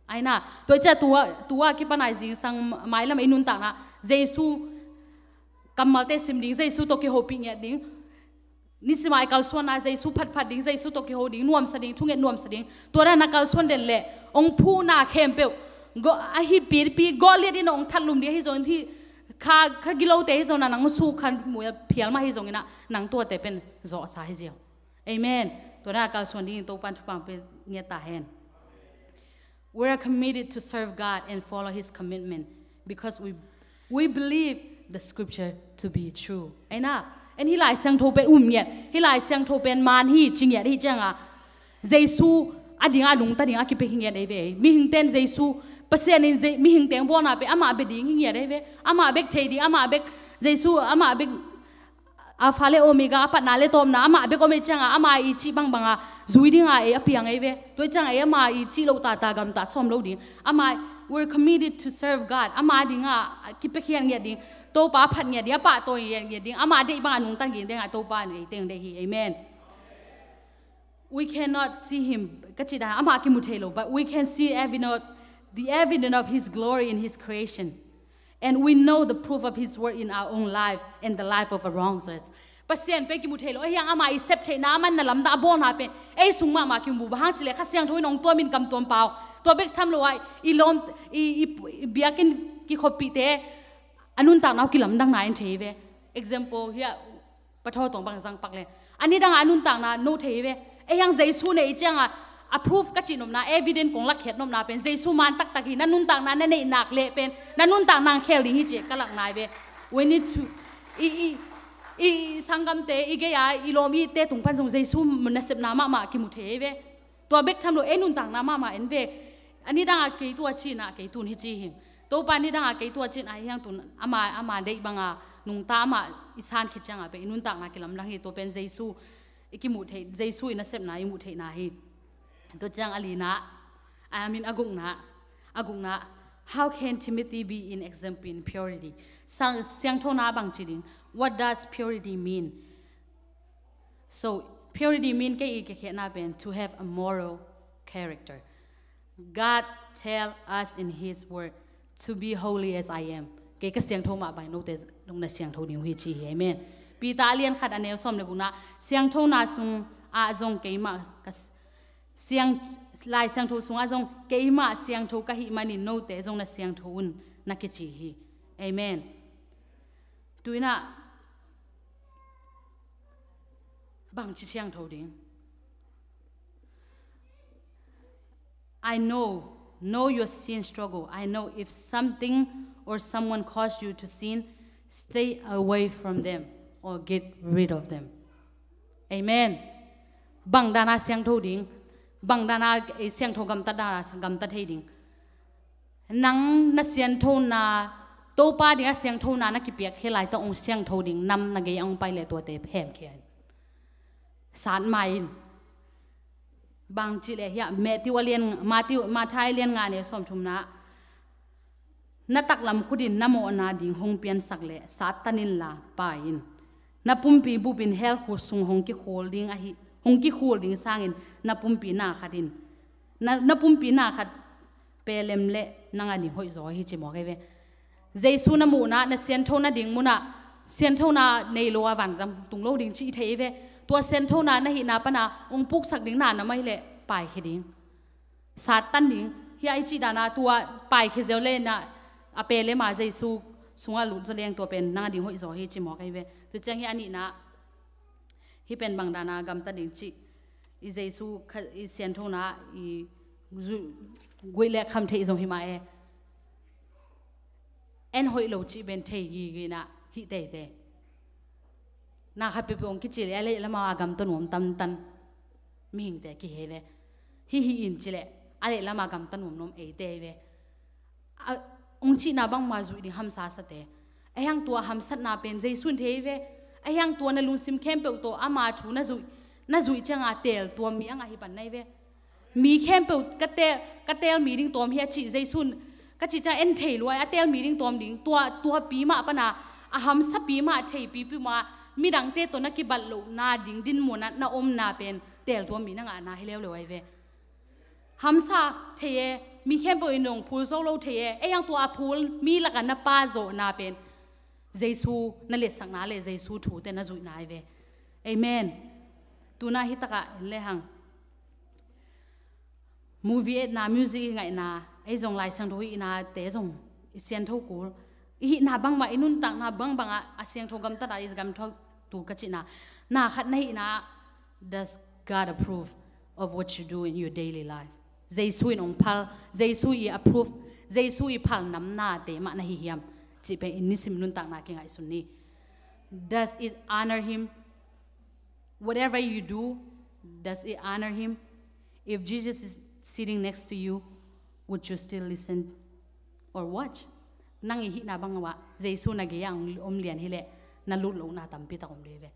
Ahi na, tua i ciah tua, tua kipan a i zingsang mailam i nuntakna, Jesu kammalte sim ding, Jesu tawh kihopih ngiat ding. Nisim a i kalsuanna Jesu phatphat ding, Jesu tawh kiho ding, nuamsa ding, thunget nuamsa ding. Tua dan a kalsuan den leh hong phuhna khempeuh, Go-, ahi pipi Goliath in hong thatlum ding ahi zongin, hih kha, kha gilote ahi zongin a nang suk khan mual phial mah ahi zongin a nang tuate pen zawhsa hi ziau. Amen. Tua dan a kalsuan dingin Topan thupha pia ngiat ta hen. We are committed to serve God and follow His commitment because we, we believe the scripture to be true. Ahi na, en hih Lai Siangtho pen um ngiat, hih Lai Siangtho pen man hi ci ngiat hi ciangah, Jesu a dingah a nungta dingah a kipia hi ngiat ahi ve. Mihingte in Jesu, Pasian in Je-, mihingte hong bawl na pen amah bia ding hi ngiat ahi ve. Amah bek thei ding, amah bek Jesu, amah bek Alpha le Omega, a patna le tawpna, amah bek om ei ciangah, ama i cih bangbang a zui dingah ei a piang ei ve. Tua i ciangah ei ama i cih loh tata gamtat sawm lo ding. Amah, we're committed to serve God. Ama dingah a kipia khiat ngiat ding. Topa a phat ngiat ding, a pahtawi ngiat ding. Ama deih bangah nungta ngiat dingah Topa in ei teng deih hi. Amen. We cannot see him, ka cih dan, amah kimu thei lo, but we can see evidence, the evidence of his glory in his creation. And we know the proof of his work in our own life and the life of around us. Pasian pen kimu thei lo, ahi hang ama i sep theihna, aman na lamdang a bawlna pen ei sung mahmah kimu, bang hang cih leh Kha Siangtho in hong tuamin kam tuam pau. Tua bek tham lo ah i lawm, i, i, i biakinn kikhoppihte a nuntakna uh kilamdangna in thei ve. Example hiah, Pathaw tawng bang zang pak le, a nidangah a nuntakna no thei hi ve. Ahi hang Jesu nei ciangah a proof ka cih nopna, evidence kong lakkhiat nopna pen Jesu man taktak hi. Na nuntakna na neih nak leh pen na nuntakna hong khel ding hi ci ka lakna hi ve. We need to, i, i, i sanggamte, i gei-a i lawm i itte tung pan zong Jesu nasepna mahmah kimu thei hi ve. Tua bek tham lo, ei nuntakna mahmah en ve. A nidangah kei tua cinah kei tun hi ci hi. Topa nidangah kei tua cin ahi hang tun ama, ama deih banga nungta amah i san khit ciangah pen i nuntakna kilamdang hi. Tua pen Jesu i kimuh theih, Jesu i nasepna i muh theihna hi. Tua ciang a lina, I mean a gukna, a gukna, how can Timothy be in example in purity? Sang, siangthona bang ci ding? What does purity mean? So, purity mean kei i ka khiatna pen to have a moral character. God tell us in his word to be holy as I am. Kei ka siangtho mah bang note dong na siangtho ding uh hi ci hi. Amen. Peter a lian khat a neu sawm le gukna, siangthona sung ah zong keimah ka s-, siang, Lai Siangtho sungah zong keimah siangtho ka hih manin note zong na siangtho un na kici hi. Amen. Tuinah bangci siangtho ding? I know, know your sin struggle. I know if something or someone cause you to sin, stay away from them or get rid of them. Amen. Bang dana siangtho ding? Bang dana, eh, siangtho gamtat dana gamtat thei ding? Nang na sianthona, Topa dingah sianthona na kipiak khia laitah hong siangtho ding nam na gei a hong pai leh tuate phemkhia in. Sat mai in. Bang cih leh hiah Matthew a lian, Matthew, Matthai a lian nga neu sawmthumna, na taklam khutin na mawhna ding hong piansak leh sat tan inla pai in. Na pumpi bupin hell khut sung hong kikhul ding ahi, hong kikhul ding sangin na pumpi na khat in, na, na pumpi na khat pelem leh nang a ding hoih zaw hi ci mawk hi ve. Jesu na muhna, na sianthona ding munah sianthona nei lo a vantung lo ding cih thei hi ve. Tua sianthona na hihna pana hong puksak ding na na mai leh paikhia ding. Satan ding, hiah i cih dana tua paikhia zeu leh na a pelem a Jesu sungah lut zaw leng tua pen nang a ding hoih zaw hi ci mawk hi ve. Tua ciang hiah a nihna, hih pen bang dana gamta ding cih, i Jesu kha, i sianthona, i zu-, guih leh kham theih zong hi mah e. En hoih lo cih pen thei gigina hih teite. Na khat peuhpeuh hong kici leh a leh lama a gamta nuam tamtan mihingte kihe ve. Hih hih in ci leh a leh lama gamta nuamnuam eite hi ve. A, hong cihna bangma zuih ding hamsa sate. Ahi hang tua hamsatna pen Jesu in thei hi ve. Ahi hang tua na lungsim khempeuh tawh ama thu na zuih, na zuih cianga teel tuam mi a ngah hi pan na hi ve. Mi khempeuh ka teel, ka teel mi ding tawm hi a cih Jesu'n ka cih ciang en thei lua a teel mi ding tawm ding tua, tuapi mah pana a hamsapi mah theipipi mah midangte tawh na kibat lohna ding dinmun ah na omna pen teel tuam mi na ngahna hi leuleu ahi ve. Hamsa thei e, mi khempeuh in hong phul zo lo thei e, ei hang tua a phul mi lakah na pa zawhna pen Jesu na letsakna le Jesu thute na zuihna ahi ve. Amen. Tuna hi takah en le hang movie etna, music i ngaihna, ei zong Lai Siangtho i hihna te zong i siangtho kul. I hihna bangbang, i nuntakna bangbang ah a siangtho gamtat a i gamtho tu ka cihna. Na khat na hihna, does God approve of what you do in your daily life? Jesu in hong phal, Jesu i approve, Jesu i phal namna te mah na hi hiam? Cih pen i nisim nuntakna kingaihsun ni. Does it honor him? Whatever you do, does it honor him? If Jesus is sitting next to you, would you still listen or watch? Nang i hihna bang ah Jesu na gei ah om lian hileh na lut lohna tampi tak om ding hi ve.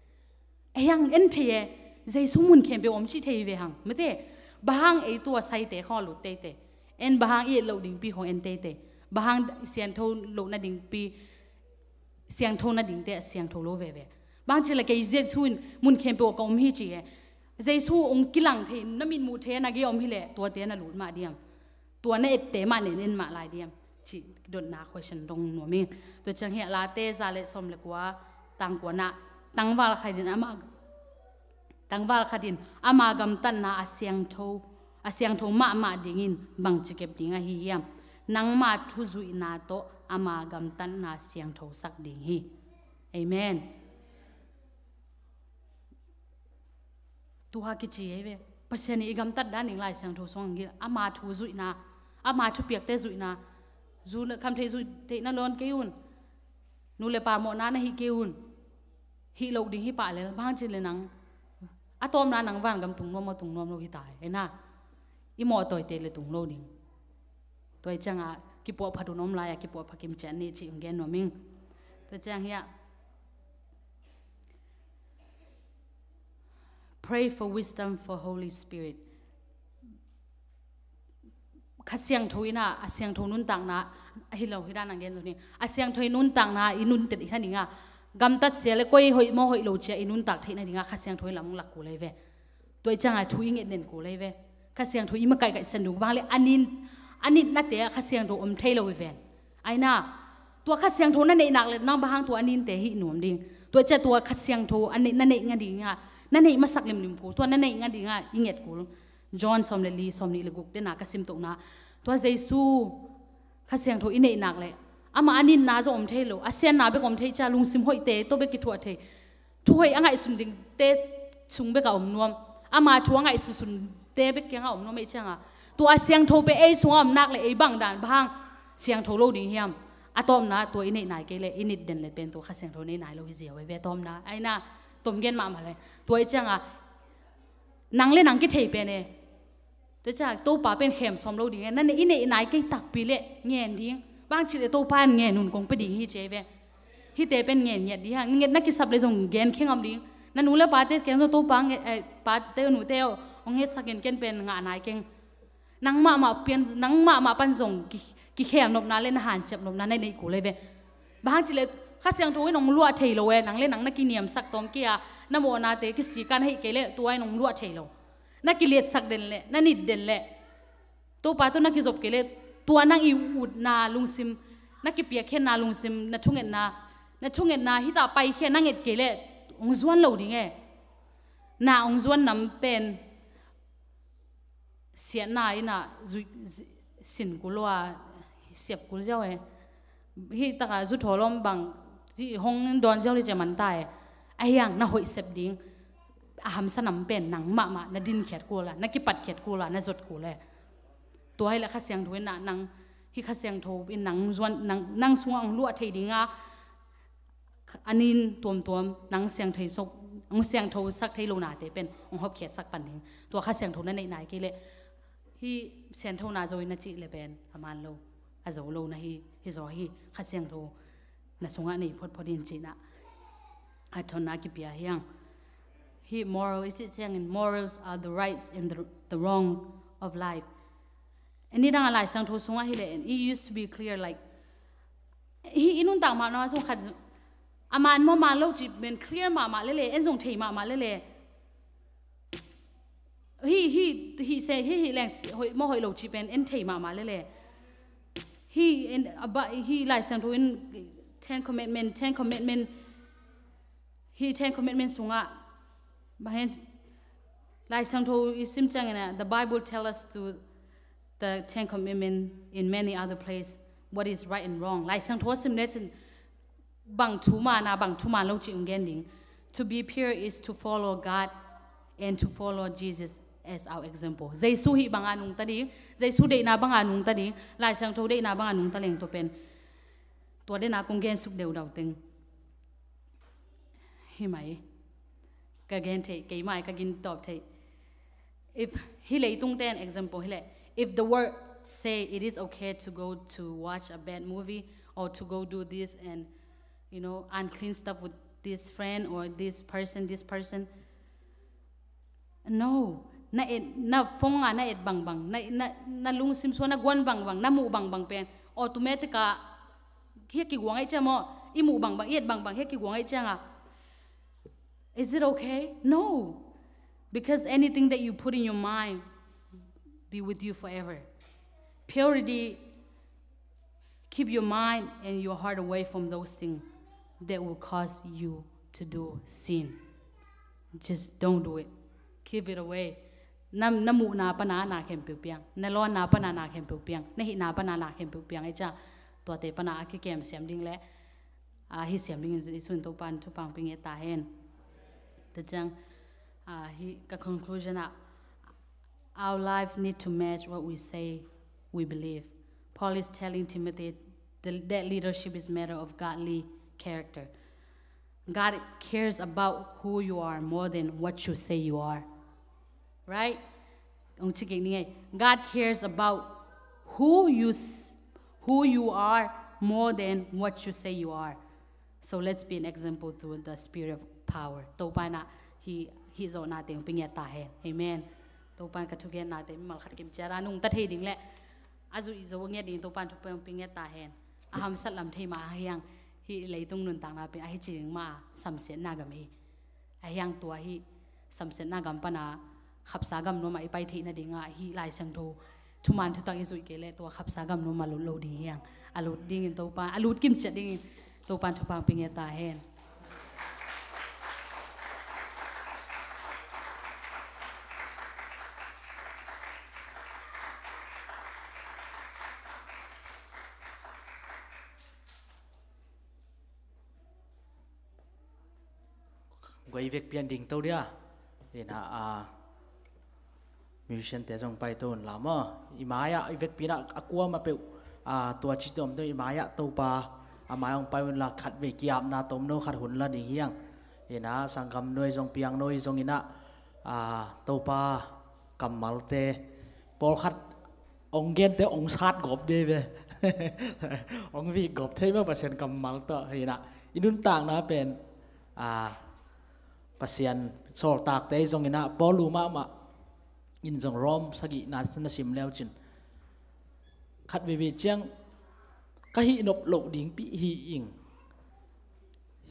Ei hang en thei e, Jesu mun khempeuh om cih thei ve hang. Mate, bang hang ei tua saite khong a lut teitei? En bang hang i et loh dingpi khong en teitei? Bang hang siangtho loh nadingpi, siangtho nadingte a siangtho lo veve? Bang ci le kei Jesu in mun khempeuh ka om hi ci e. Jesu hong kilang thei, na mitmuh thei na gei om hileh tuate na lut mah diam? Tua na ette mah nen en mah lai diam? Cih dotna question dong nuam ing. Tua ciang hiah Late za le sawm le kua, tang kuana, tangval khat in ama, tangval khat in ama gamtatna a siangtho, a siangtho mahmah dingin bangci kep ding ahi hiam? Nangma thuzuihna tawh ama gamtatna siangthosak ding hi. Amen. Tua kici ei ve. Pasian i gamtat dan ding Lai Siangtho sung ang gil ama thu zuihna, ama thupiakte zuihna, zu na kham theih zuih theih na lawn kei un. Nu le pa mawhna na hih kei un. Hih loh ding hi pah lel, bang ci le nang a tawpna nang vangam tung nuam maw, tung nuam lo hi ta e na. I mawh tawite le tung lo ding. Tua i cianga kipuahphat un om lai-a kipuahphat kim cian ni cih hong gen nuam ing. Tua ciang hiah Pray for wisdom for Holy Spirit. Kha Siangtho in a, a siangtho nuntakna a hi lo hi dan a gen zo ni. A siangtho i nuntakna i nuntet hi na dinga gamtat sia le koi hoih maw hoih lo cia i nuntak theih na dinga Kha Siangtho in lam lak kul ei ve. Tua i cianga thu i nget den kul ei ve. Kha Siangtho i makaihkaih san ding bang le a nin, a nitnate a Kha Siangtho om thei lo hi ven. Aina, tua Kha Siangtho na neih nak le nang bang hang tua a ninte hih nuam ding. Tua cia tua Kha Siangtho a neih, na neih nga dinga, na neih masak limlim kul, tua na neih nga dinga i nget kul. John sawm le li, sawm nih le guk dena ka sim tohna. Tua Jesu Kha Siangtho i neih nak le ama a nitna zong om thei lo, a sianna bek om thei cia lungsim hoihte tawh bek kithuah thei. Thu hoih a ngaihsun dingte sung bek a om nuam. Ama thu a ngaihsunsun te bek kiangah om nuam ei cianga tua a siangtho pe ei sungah om nak le ei bang dan bang hang siangtho lo ding hiam? A tawpna tua i neih nai kei le i nit den le pen tua Kha Siangtho neih nai lo hi zia ve. Tawpna aina, tawm gen mahmah le tua i cianga nang le nang kithei pen e. Tua ciah Topa pen khem sawm lo ding e. Na neih, i neih nai kei takpi le ngen ding. Bang cih le Topa in ngen un kong pe ding hi ci ei ve. Hihte pen ngen ngiat ding ha. Nget na kisap le zong gen khengam ding. Na nu le pate kiang zong Topa nget, eh, pate nute aw, hong ngetsak in ken pen ngah nai keng. Nang mahmah pian, nang mahmah pan zong ki, kikhel nopna le na hanciam nopna na neih kul ei ve. Bang hang cih le Kha Siangtho in hong luah thei lo e. Nang le nang na kiniamsak tawm kei a, na mawhnate kisikan hei kei le tua in hong luah thei lo. Na kiliatsak den le, na nit den le, Topa tawh na kizop kei le, tua nang i utna lungsim, na kipiakkhiatna lungsim, na thungetna, na thungetna hita paikhia na nget kei le, hong zuan lo ding e. Na hong zuan nam pen siatna ina zui, zi-, sin kul ua, siap kul ziau e. Hih taka zu thawlawm bang hih hong dawn ziau le cia man ta e. Ahi hang na hoih sep ding a hamsa nam pen nang mahmah na dinkhiat kul a, na kipatkhiat kul a, na zot kul e. Tua hi le Kha Siangtho in na nang, hih Kha Siangtho in nang zuan, nang, nang sungah hong luah thei dinga a nin tuamtuam, nang siangthei sok, hong siangtho sak thei lo nate pen hong hopkhiat sak pan ding. Tua Kha Siangtho na neih nai kei le hih sianthona zo in na cih le pen a man lo, a zo lo na hi, hi zaw hi. Kha Siangtho na sungah nei photphot in cihna. a thonna kipia hi hang. Hih moral i cih ciangin, morals are the rights and the, the wrongs of life. Nidang a Lai Siangtho sungah hi leh, it used to be clear, like, hih i nuntak mahmah sung khat, a man maw man lo cih pen clear mahmah lele, en zong thei mahmah lele. Hih, hih, hih se, hih, hih leng hoih maw hoih lo cih pen en thei mahmah lele. Hih en, a ba, hih Lai Siangtho in Ten Commandment, Ten Commandment, hih Ten Commandment sungah, bang hen, Lai Siangtho i sim ciangin ah, the Bible tell us to the Ten Commandment in many other place, what is right and wrong. Lai Siangtho a sim lecin bang thu man a, bang thu man lo cih hong gen ding. To be pure is to follow God and to follow Jesus as our example. Jesu hih banga nungta ding, Jesu deihna banga nungta ding, Lai Siangtho deihna banga nungta leng tua pen, tua deihna kong gensuk deudau teng. Hi mai. Ka gen thei, kei mai ka gin tawp thei. If, hi lei tung ten example hi leh. If the world say it is okay to go to watch a bad movie or to go do this and, you know, unclean stuff with this friend or this person, this person. No. Na et, na phone ah na et bangbang, na, na, na lungsim sua na guan bangbang, na muh bangbang pen automatic ah hia kiguang ai ciang maw, i muh bangbang, i et bangbang hia kiguang ai ciang ah. Is it okay? No. Because anything that you put in your mind be with you forever. Purity, keep your mind and your heart away from those things that will cause you to do sin. Just don't do it. Keep it away. Na, na muhna pana na khempeuh piang, na lawnna pana na khempeuh piang, na hihna pana na khempeuh piang ai ciang, tuate pana a kikem siam ding le, a, hih siam dingin Jesu in Topan thupha pia ngiat ta hen. Tua ciang, a, hih ka conclusion ah, our life need to match what we say we believe. Paul is telling Timothy the, that leadership is matter of godly character. God cares about who you are more than what you say you are. Right? Ong cikik ni ngai. God cares about who you s-, who you are more than what you say you are. So let's be an example through the spirit of power. Topa in ah hih, hih zawhna teng pia ngiat ta hen. Amen. Topa in ka thugenna teng mimal khat kim ciat a nungta thei ding le a zuih zo ngiat ding Topa in thupha pia ngiat ta hen. A hamsat lam thei mah a hiang, hih leitung nuntakna pen a hi ci ding mah a samsiatna gam hi. A hiang tua hih samsiatna gam pana khapsa gam nuam ah i pai theih nading ah hih Lai Siangtho thuman thutak i zuih kei leh tua khapsa gam nuam ah lut lo ding hiang. A lut dingin Topa, a lut kim ciat dingin Topa in thupha pia ngiat ta hen. Guai vek pian ding to dia. Ina, a, musician te zong pai to un la maw. I mai-ah i vekpi-in ah a kuamah peuh, a, tua ci tom to i mai-ah Topa a mai-ah hong pai un la, khat vei kiapna tom no khat hun la ding hiang. Ina, sanggam nuai zong piang nuai zong ina, a, Topa kammalte pawlkhat hong gente hong sat gawp dei ve. Hong vik gawp thei mah Pasian kammal tawh hi inah i nuntakna pen, a, Pasian sawltakte hi zongin ah Paul uh mahmah in zong Rom sagihna na sim leu cin khat veivei ciang ka hih nop loh dingpi hi ing.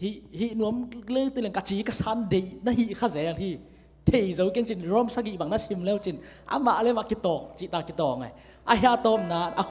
Hih, hih nuam leu te leng ka ci ka san deih na hih kha zel hi. Thei zo ken cin Rom sagih bang na sim leu cin amah le mah kitawng cihta kitawng e. A hia tawmna a